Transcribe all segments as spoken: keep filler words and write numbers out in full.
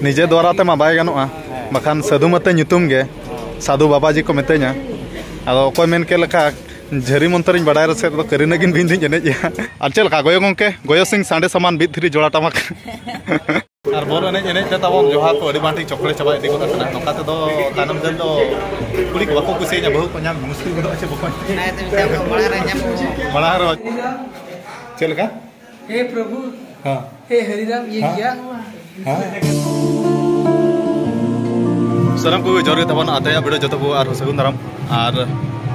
ᱱᱤᱡᱮ ᱫᱚᱣᱟᱨᱟ ᱛᱮᱢᱟ ᱵᱟᱭ ᱜᱟᱱᱚᱜᱼᱟ, ᱵᱟᱠᱷᱟᱱ ᱥᱟᱹᱫᱷᱩ ᱢᱟᱛᱮ ᱧᱩᱛᱩᱢ ᱜᱮ ᱥᱟᱹᱫᱷᱩ ᱵᱟᱵᱟᱡᱤ ᱠᱚ ᱢᱤᱛᱟᱹᱧᱟ᱾ ᱟᱫᱚ ᱚᱠᱚᱭ ᱢᱮᱱ ᱠᱮᱫ ᱞᱮᱠᱟ, ᱡᱷᱟᱹᱨᱤ ᱢᱚᱱᱛᱚᱨᱤᱧ ᱵᱟᱰᱟᱭ ᱨᱮᱥᱮᱫ ᱫᱚ ᱠᱟᱹᱨᱤᱱᱟᱹ ᱜᱤᱱ ᱵᱤᱱ ᱫᱩᱧ ᱮᱱᱮᱡᱼᱟ᱾ ᱟᱨ ᱪᱮᱫ ᱞᱮᱠᱟ ᱜᱚᱭᱚ ᱜᱚᱢᱠᱮ, ᱜᱚᱭᱚ ᱥᱤᱝ ᱥᱟᱸᱰᱮ ᱥᱟᱢᱟᱱ ᱵᱤᱫ ᱛᱷᱤᱨᱤ ᱡᱚᱲᱟ ᱴᱟᱢᱟᱠ᱾ ᱟᱨ ᱵᱚᱞ ᱮᱱᱮᱡ ᱮᱱᱮᱡ ᱛᱮ ᱛᱟᱵᱚᱱ ᱡᱚᱦᱟ ᱠᱚ ᱟᱹᱰᱤ ᱵᱟᱝ ᱴᱷᱤᱠ ᱪᱚᱠᱞᱮ ᱪᱟᱵᱟ ᱤᱫᱤ ᱜᱚᱫ ᱟᱠᱟᱱᱟ᱾ ᱱᱚᱝᱠᱟ ᱛᱮᱫᱚ ᱛᱟᱭᱱᱚᱢ ᱫᱤᱱ ᱫᱚ ᱠᱩᱲᱤ ᱠᱚ ᱵᱟᱠᱚ ᱠᱩᱥᱤᱭᱟᱹᱧᱟ, ᱵᱟᱹᱦᱩ ᱠᱚ ᱧᱟᱢ ᱢᱩᱥᱠᱤᱞ ᱜᱚᱫᱚᱜᱼᱟ ᱪᱮ ᱵᱟᱠᱚ᱾ ᱢᱟᱲᱟᱝ ᱨᱮ ᱧᱟᱢ᱾ ᱢᱟᱲᱟᱝ ᱨᱮ᱾ ᱪᱮᱫ ᱞᱮᱠᱟ? हे प्रभु, ᱦᱮᱸ᱾ हे हरिराम, ये ᱦᱮᱸ? क्या हुआ? ᱦᱮᱸ? ᱥᱟᱱᱟᱢ ᱠᱚᱜᱮ ᱡᱚᱦᱟᱨ ᱜᱮ ᱛᱟᱵᱚᱱ, ᱟᱛᱮᱭᱟᱜ ᱵᱤᱰᱟᱹᱣ ᱡᱚᱛᱚ ᱠᱚ ᱟᱨ ᱥᱟᱹᱜᱩᱱ ᱫᱟᱨᱟᱢ᱾ ᱟᱨ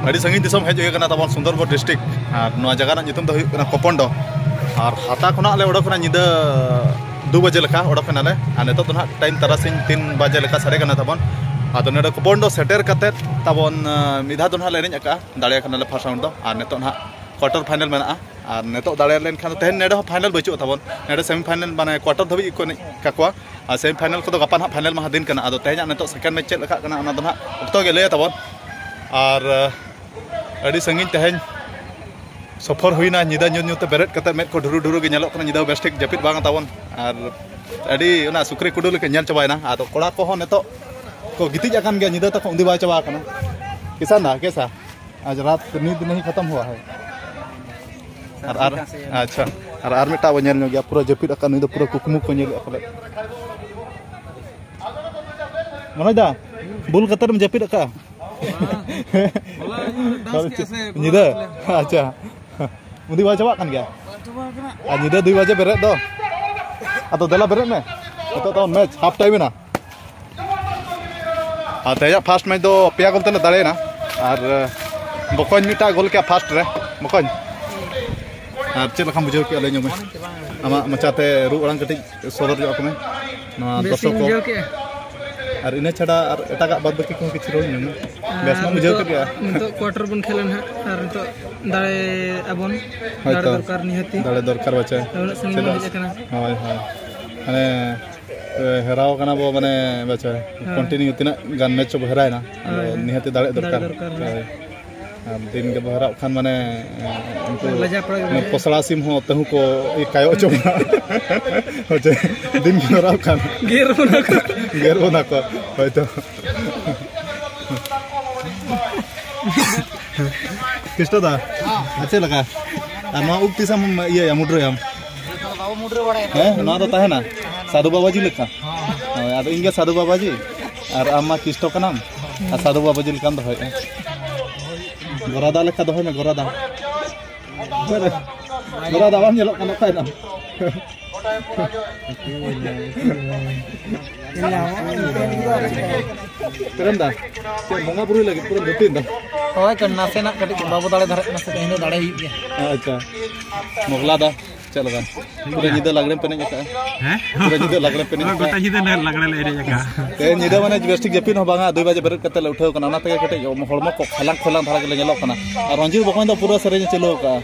ᱟᱹᱰᱤ ᱥᱟᱺᱜᱤᱧ ᱫᱤᱥᱚᱢ ᱦᱮᱡ ᱦᱩᱭ ᱟᱠᱟᱱᱟ ᱛᱟᱵᱚᱱ ᱥᱩᱱᱫᱚᱨᱜᱚᱲ ᱰᱤᱥᱴᱨᱤᱠᱴ᱾ ᱟᱨ ᱱᱚᱣᱟ ᱡᱟᱭᱜᱟ ᱨᱮᱱᱟᱜ ᱧᱩᱛᱩᱢ ᱫᱚ ᱦᱩᱭᱩᱜ ᱠᱟᱱᱟ ᱠᱚᱯᱚᱱᱰᱚ᱾ ᱟᱨ ᱦᱟᱛᱟ ᱠᱷᱚᱱᱟᱜ ᱞᱮ ᱚᱰᱚᱠ ᱮᱱᱟ ᱧᱤᱫᱟᱹ ᱫᱩ ᱵᱟᱡᱮ ᱞᱮᱠᱟ ᱚᱰᱚᱠ ᱮᱱᱟᱞᱮ᱾ ᱟᱨ ᱱᱤᱛᱚᱜ ᱫᱚ ᱱᱟᱦᱟᱜ ᱴᱟᱭᱤᱢ ᱛᱟᱨᱟᱥᱤᱧ ᱛᱤᱱ ᱵᱟᱡᱮ ᱞᱮᱠᱟ ᱥᱟᱰᱮ ᱠᱟᱱᱟ ᱛᱟᱵᱚᱱ᱾ ᱟᱫᱚ ᱱᱚᱰᱮ ᱠᱚᱯᱚᱱᱰᱚ ᱥᱮᱴᱮᱨ ᱠᱟᱛᱮᱫ ᱛᱟᱵᱚᱱ, ᱟᱸ, ᱢᱤᱫ ᱫᱷᱟᱣ ᱫᱚ ᱱᱟᱦᱟᱜ ᱞᱮ ᱮᱱᱮᱡ ᱟᱠᱟᱫᱼᱟ, ᱫᱟᱲᱮᱭᱟᱜ ᱠᱟᱱᱟᱞᱮ ᱯᱷᱟᱥᱴ ᱨᱟᱣᱩᱱᱰ ᱫᱚ᱾ ᱟᱨ ᱱᱤᱛᱚᱜ ᱱᱟᱦᱟᱜ ᱠᱣᱟᱴᱟᱨ ᱯᱷᱟᱭᱱᱟᱞ ᱢᱮᱱᱟᱜᱼᱟ᱾ ᱟᱨ ᱱᱤᱛᱚᱜ ᱫᱟᱲᱮ ᱞᱮᱱᱠᱷᱟᱱ ᱫᱚ ᱛᱮᱦᱮᱧ ᱱᱚᱰᱮ ᱦᱚᱸ ᱯᱷᱟᱭᱱᱟᱞ ᱵᱟᱹᱪᱩᱜᱼᱟ ᱛᱟᱵᱚᱱ, ᱱᱚᱰᱮ ᱥᱮᱢᱤ ᱯᱷᱟᱭᱱᱟᱞ ᱢᱟᱱᱮ ᱠᱣᱟᱴᱟᱨ ᱫᱷᱟᱹᱵᱤᱡ ᱜᱮᱠᱚ ᱮᱱᱮᱡ ᱠᱟᱠᱚᱣᱟ᱾ ᱟᱨ ᱥᱮᱢᱤ ᱯᱷᱟᱭᱱᱟᱞ ᱠᱚᱫᱚ ᱜᱟᱯᱟ ᱱᱟᱦᱟᱜ ᱯᱷᱟᱭᱱᱟᱞ ᱢᱟᱦᱟ ᱫᱤᱱ ᱠᱟᱱᱟ᱾ ᱟᱫᱚ ᱛᱮᱦᱮᱧᱟᱜ ᱱᱤᱛᱚᱜ ᱥᱮᱠᱮᱱᱰ ᱢᱮᱪ ᱪᱮᱫ ᱞᱮᱠᱟᱜ ᱠᱟᱱᱟ ᱚᱱᱟ ᱫᱚ ᱱᱟᱦᱟᱜ ᱚᱠᱛᱚ ᱜᱮ ᱞᱟᱹᱭᱟ ᱛᱟᱵᱚᱱ᱾ ᱟᱨ, ᱟᱹᱰᱤ ᱥᱟᱺᱜᱤᱧ ᱛᱮᱦᱮᱧ ᱥᱚᱯᱷᱚᱨ ᱦᱩᱭᱱᱟ, ᱧᱤᱫᱟᱹ ᱧᱩᱛ ᱧᱩᱛ ᱛᱮ ᱵᱮᱨᱮᱫ ᱠᱟᱛᱮ ᱢᱮᱫ ᱠᱚ ᱰᱷᱩᱨᱩ ᱰᱷᱩᱨᱩ ᱜᱮ ᱧᱮᱞᱚᱜ ᱠᱟᱱᱟ, ᱧᱤᱫᱟᱹ ᱵᱮᱥ ᱴᱷᱤᱠ ᱡᱟᱹᱯᱤᱫ ᱵᱟᱝ ᱛᱟᱵᱚᱱ᱾ ᱟᱨ ᱟᱹᱰᱤ ᱚᱱᱟ ᱥᱩᱠᱨᱤ ᱠᱩᱰᱩ ᱞᱮᱠᱟ ᱧᱮᱞ ᱪᱟᱵᱟᱭᱮᱱᱟ᱾ ᱟᱫᱚ ᱠᱚᱲᱟ ᱠᱚᱦᱚᱸ ᱱᱤᱛᱚᱜ ᱠᱚ ᱜᱤᱛᱤᱡ ᱟᱠᱟᱱ ᱜᱮᱭᱟ, ᱧᱤᱫᱟᱹ ᱛᱟᱠᱚ ᱩᱸᱫᱤ ᱵᱟᱭ ᱪᱟᱵᱟ ᱟᱠᱟᱱᱟ᱾ ᱠᱮᱥᱟ ᱱᱟ ᱠᱮᱥᱟ? ᱟᱡ ᱨᱟᱛ ᱱᱤᱛ ᱱᱟᱦᱤ ᱠᱷᱟᱛᱟᱢ ᱦᱩᱣᱟ ᱦᱟᱭ᱾ ᱟᱨ, ᱟᱨ, ᱟᱪᱪᱷᱟ, ᱟᱨ, ᱟᱨ ᱢᱤᱫᱴᱟᱝ ᱵᱚ ᱧᱮᱞ ᱧᱚᱜ ᱜᱮᱭᱟ, ᱯᱩᱨᱟᱹ ᱡᱟᱹᱯᱤᱫ ᱟᱠᱟᱫ ᱱᱩᱭ ᱫᱚ, ᱯᱩᱨᱟᱹ ᱠᱩᱠᱢᱩ ᱠᱚ ᱧᱮᱞᱮᱫᱼᱟ ᱯᱟᱞᱮ᱾ ᱢᱚᱱᱳᱡᱽ ᱫᱟ, ᱵᱩᱞ ᱠᱟᱛᱮᱫ ᱮᱢ ᱡᱟᱹᱯᱤᱫ ᱟᱠᱟᱫᱼᱟ? ᱦᱚᱞᱟ ᱧᱤᱫᱟᱹ ᱰᱟᱱᱥ ᱠᱮᱜᱼᱟ ᱥᱮ, ᱧᱤᱫᱟᱹ? ᱟᱪᱪᱷᱟ᱾ ᱩᱱᱤ ᱵᱟᱭ ᱪᱟᱵᱟᱜ ᱠᱟᱱ ᱜᱮᱭᱟ? ᱵᱟᱝ ᱪᱟᱵᱟ ᱟᱠᱟᱱᱟ᱾ ᱟᱨ ᱧᱤᱫᱟᱹ ᱫᱩᱭ ᱵᱟᱡᱮ ᱵᱮᱨᱮᱫ ᱫᱚ᱾ ᱟᱫᱚ ᱫᱮᱞᱟ ᱵᱮᱨᱮᱫ ᱢᱮ᱾ ᱱᱤᱛᱚᱜ ᱛᱟᱵᱚᱱ ᱢᱮᱪ ᱦᱟᱯ ᱴᱟᱭᱤᱢ ᱮᱱᱟ᱾ ᱟᱨ ᱛᱮᱦᱮᱧᱟᱜ ᱯᱷᱟᱥᱴ ᱢᱮᱪ ᱫᱚ ᱯᱮᱭᱟ ᱜᱳᱞ ᱛᱮᱞᱮ ᱫᱟᱲᱮᱭᱮᱱᱟ᱾ ᱟᱨ, ᱮ, ᱵᱚᱠᱚᱧ ᱢᱤᱫᱴᱟᱜ ᱜᱳᱞ ᱠᱮᱜᱼᱟ ᱯᱷᱟᱥᱴ ᱨᱮ᱾ ᱵᱚᱠᱚᱧ, ᱟᱨ ᱪᱮᱫ ᱞᱮᱠᱟᱢ ᱵᱩᱡᱷᱟᱹᱣ ᱠᱮᱜᱼᱟ ᱞᱟᱹᱭ ᱧᱚᱜ ᱢᱮ᱾ ᱟᱢᱟᱜ ᱢᱚᱪᱟᱛᱮ ᱨᱩ ᱟᱲᱟᱝ ᱠᱟᱹᱴᱤᱡ ᱥᱚᱫᱚᱨ ᱧᱚᱜ ᱟᱠᱚ ᱢᱮ᱾ ᱱᱚᱣᱟ ᱵᱮᱥ ᱫᱚᱨᱥᱚᱠ ᱤᱧ ᱠᱚ᱾ ᱵᱩᱡᱷᱟᱹᱣ ᱠᱮᱜᱼᱟ᱾ ᱟᱨ ᱤᱱᱟᱹ ᱪᱷᱟᱰᱟ ᱟᱨ ᱮᱴᱟᱜᱟᱜ ᱵᱟᱫ ᱵᱟᱹᱠᱤ ᱠᱚᱦᱚᱸ ᱠᱤᱪᱷᱩ ᱨᱚᱲ ᱧᱚᱜ ᱢᱮ᱾ ᱟᱨ ᱵᱮᱥ ᱢᱟ ᱵᱩᱡᱷᱟᱹᱣ ᱱᱤᱛᱚᱜ, ᱠᱮᱫ ᱜᱮᱭᱟ᱾ ᱱᱤᱛᱚᱜ ᱠᱣᱟᱴᱟᱨ ᱵᱚᱱ ᱠᱷᱮᱞᱟ ᱱᱟᱦᱟᱜ, ᱟᱨ ᱱᱤᱛᱚᱜ ᱫᱟᱲᱮ ᱟᱵᱚᱱ᱾ ᱫᱟᱲᱮ ᱦᱳᱭᱛᱚ᱾ ᱫᱚᱨᱠᱟᱨ ᱱᱤᱦᱟᱹᱛᱤ᱾ ᱫᱟᱲᱮ ᱫᱚᱨᱠᱟᱨ ᱵᱟᱪᱮ᱾ ᱟᱨ ᱩᱱᱟᱹᱜ ᱥᱟᱺᱜᱤᱧ ᱵᱚᱱ ᱪᱮᱫᱟᱜ? ᱦᱮᱡ ᱟᱠᱟᱱᱟ᱾ ᱦᱳᱭ, ᱦᱳᱭ᱾ ᱢᱟᱱᱮ, ᱮ, ᱦᱮᱨᱟᱣ ᱠᱟᱱᱟ ᱵᱚ, ᱢᱟᱱᱮ, ᱵᱟᱪᱮ᱾ ᱦᱳᱭ᱾ ᱠᱚᱱᱴᱤᱱᱤᱭᱩ ᱛᱤᱱᱟᱹᱜ ᱜᱟᱱ ᱢᱮᱪ ᱵᱚ ᱦᱮᱨᱟᱭᱮᱱᱟ, ᱟᱫᱚ ᱦᱳᱭ, ᱦᱳᱭ᱾ ᱱᱤᱦᱟᱹᱛᱤ ᱫᱟᱲᱮ ᱫᱟᱲᱮ ᱫᱚᱨᱠᱟᱨ᱾ ᱫᱚᱨᱠᱟᱨ, ᱦᱳᱭ᱾ ᱦᱳᱭ᱾ ᱟᱨ ᱫᱤᱱ ᱜᱮ ᱵᱚ ᱦᱮᱨᱟᱜ ᱠᱷᱟᱱ, ᱢᱟᱱᱮ, ᱮ, ᱩᱱᱠᱩ ᱞᱟᱡᱟ ᱯᱟᱲᱟ ᱜᱮ ᱢᱟᱱᱮ ᱵᱩᱡᱷᱟᱹᱜᱼᱟ᱾ ᱯᱚᱥᱲᱟ ᱥᱤᱢ ᱦᱚᱸ ᱛᱟᱹᱦᱩ ᱠᱚ ᱠᱟᱭᱚᱜ ᱦᱚᱪᱚ ᱵᱚᱱᱟ᱾ ᱦᱚᱪᱚᱭ ᱫᱤᱱ ᱠᱚ ᱨᱟᱣ ᱠᱷᱟᱱ ᱜᱮᱨ ᱵᱚᱱᱟ ᱠᱚ᱾ ᱜᱮᱨ ᱵᱚᱱᱟ ᱠᱚ ᱦᱚᱭᱛᱚ᱾ ᱠᱨᱤᱥᱴᱚ ᱫᱟ, ᱟᱨ ᱪᱮᱫ ᱞᱮᱠᱟ? ᱟᱨ ᱱᱚᱣᱟ ᱩᱵ ᱛᱤᱥᱮᱢ ᱤᱭᱟᱹᱭᱟ, ᱢᱩᱰᱨᱟᱹᱭᱟᱢ? ᱦᱮᱸ, ᱱᱚᱣᱟ ᱫᱚ ᱛᱟᱦᱮᱱᱟ ᱥᱟᱫᱷᱩ ᱵᱟᱵᱟᱡᱤ ᱞᱮᱠᱟ᱾ ᱦᱳᱭ, ᱟᱫᱚ ᱤᱧ ᱜᱮ ᱥᱟᱫᱷᱩ ᱵᱟᱵᱟᱡᱤ ᱟᱨ ᱟᱢ ᱢᱟ ᱠᱨᱤᱥᱴᱚ ᱠᱟᱱᱟᱢ, ᱟᱨ ᱥᱟᱫᱷᱩ ᱵᱟᱵᱟᱡᱤ ᱞᱮᱠᱟᱢ ᱫᱚᱦᱚᱭᱮᱫᱼᱟ᱾ ᱜᱚᱨᱟᱫᱟ ᱞᱮᱠᱟ ᱫᱚᱦᱚᱭ ᱢᱮ, ᱜᱚᱨᱟᱫᱟ᱾ ᱜᱚᱨᱟᱫᱟ ᱵᱟᱢ ᱧᱮᱞᱚᱜ ᱠᱟᱱᱟ, ᱚᱠᱟᱭᱮᱱᱟᱢ? ᱯᱨᱮᱢ ᱫᱟ, ᱪᱮᱫ ᱵᱚᱸᱜᱟ ᱵᱩᱨᱩᱭ ᱞᱟᱹᱜᱤᱫ ᱯᱩᱨᱟᱹ ᱫᱷᱩᱛᱤ ᱫᱟ? ᱦᱳᱭ, ᱠᱟᱹᱴᱤᱡ ᱱᱟᱥᱮᱱᱟᱜ ᱠᱟᱹᱴᱤᱡ ᱵᱟᱵᱚ ᱫᱟᱲᱮ ᱫᱷᱟᱨᱟᱜ ᱠᱟᱱᱟ ᱥᱮ, ᱛᱮᱦᱮᱧ ᱫᱚ ᱫᱟᱲᱮ ᱦᱩᱭᱩᱜ ᱜᱮᱭᱟ᱾ ᱟᱪᱪᱷᱟ, ᱢᱚᱜᱽᱞᱟ ᱫᱟ, ᱪᱮᱫ ᱞᱮᱠᱟ? ᱯᱩᱨᱟᱹ ᱧᱤᱫᱟᱹ ᱞᱟᱜᱽᱲᱮᱢ ᱯᱮ ᱮᱱᱮᱡ ᱟᱠᱟᱫᱼᱟ? ᱦᱮᱸ? ᱯᱩᱨᱟᱹ ᱧᱤᱫᱟᱹ ᱞᱟᱜᱽᱲᱮ ᱯᱮ ᱮᱱᱮᱡ ᱦᱳᱭ, ᱜᱚᱴᱟ ᱟᱠᱟᱫᱼᱟ? ᱧᱤᱫᱟᱹ ᱞᱟᱜᱽᱲᱮ ᱞᱮ ᱮᱱᱮᱡ ᱟᱠᱟᱫᱼᱟ᱾ ᱛᱮᱦᱮᱧ ᱧᱤᱫᱟᱹ ᱢᱟᱱᱮ ᱵᱮᱥ ᱴᱷᱤᱠ ᱡᱟᱹᱯᱤᱫ ᱦᱚᱸ ᱵᱟᱝᱟ, ᱫᱩᱭ ᱵᱟᱡᱮ ᱵᱮᱨᱮᱫ ᱠᱟᱛᱮ ᱞᱮ ᱩᱴᱷᱟᱹᱣ ᱠᱟᱱᱟ, ᱚᱱᱟ ᱛᱮᱜᱮ ᱠᱟᱹᱴᱤᱡ ᱦᱚᱲᱢᱚ ᱠᱚ ᱠᱷᱟᱞᱟᱝ ᱠᱷᱚᱞᱟᱝ ᱫᱷᱟᱨᱟ ᱜᱮᱞᱮ ᱧᱮᱞᱚᱜ ᱠᱟᱱᱟ᱾ ᱟᱨ ᱨᱚᱧᱡᱤᱛ ᱵᱚᱠᱚᱧ ᱫᱚ ᱯᱩᱨᱟᱹ ᱥᱮᱨᱮᱧ ᱮ ᱪᱟᱹᱞᱩ ᱟᱠᱟᱫᱼᱟ᱾